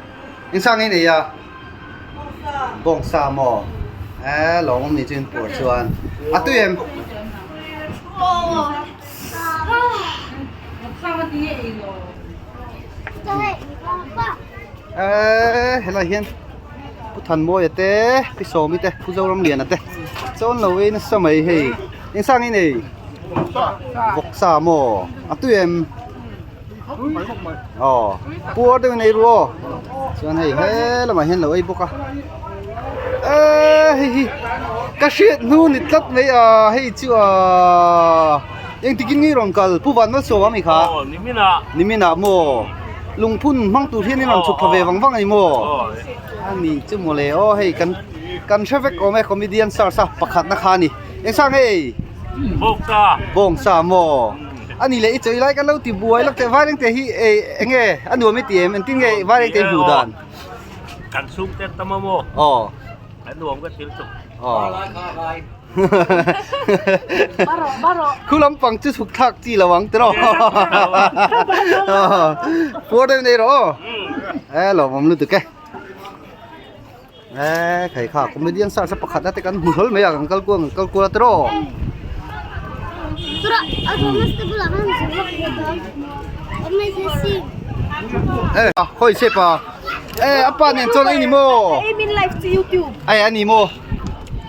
Eng sang hei nei a? Bawngsa maw? E lawm awm ni chu in puar chuan. A tui em? Eee helai hian Pu Thanmawia te Pi Sawmi te Pu Zoramliana te chawn lo ei nasa mai hei eng sang in ei vawksa maw a tui em aw puar deuhin ei ru aw chuan hei he lamah hian lo ei bawk a eee hei hi ka hriat hnu ni tlat mai a hei chu aaa engtikin nge rawn kal Pu Vanmalsawma ami kha niminah maw lungphun hmang tur hian in rawn chhuk thla ve vang vang a ni maw a ni chu mawle aw hei kan kan hre vek awm e comedian stars a pakhatna kha a ni eng sang hei bawngsa maw. A ni leh i chawi lai kan lo ti buai lawk teh Vairengte hi ei eng nge a nuam i ti em engtin nge Vairengte i hmuh dan? Kan chhung te tam a maw? Aw. A nuam ka thil tuk. Aw. Khu lampang chu chhuk thlak chi lo ang tiraw? Puar deuh nei rawh aw. E lawmawm lutuk e. E khai kha comedian star sa pakhat na te kan hmu hlawl mai a kan kal kual kan kal kual a tiraw. E khawi se pa e a pa nen chuan ei ni maw ai a ni maw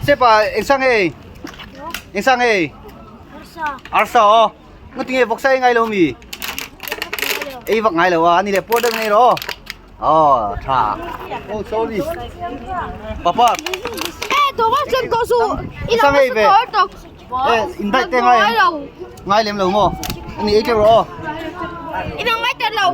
se pa eng sang ei eng sang ei arsa aw nga tinge vawksa ei ngai lo mi ei vak ngai lo a ani leh puar deuh nei rawh Aw tha. Oh sorry. Papa. Eh to ba chen ko su. I Sang ei ve. Eh invite te ngai. Ngai lem lo mo. Ani ei teuh rawh aw. I ngai te lo.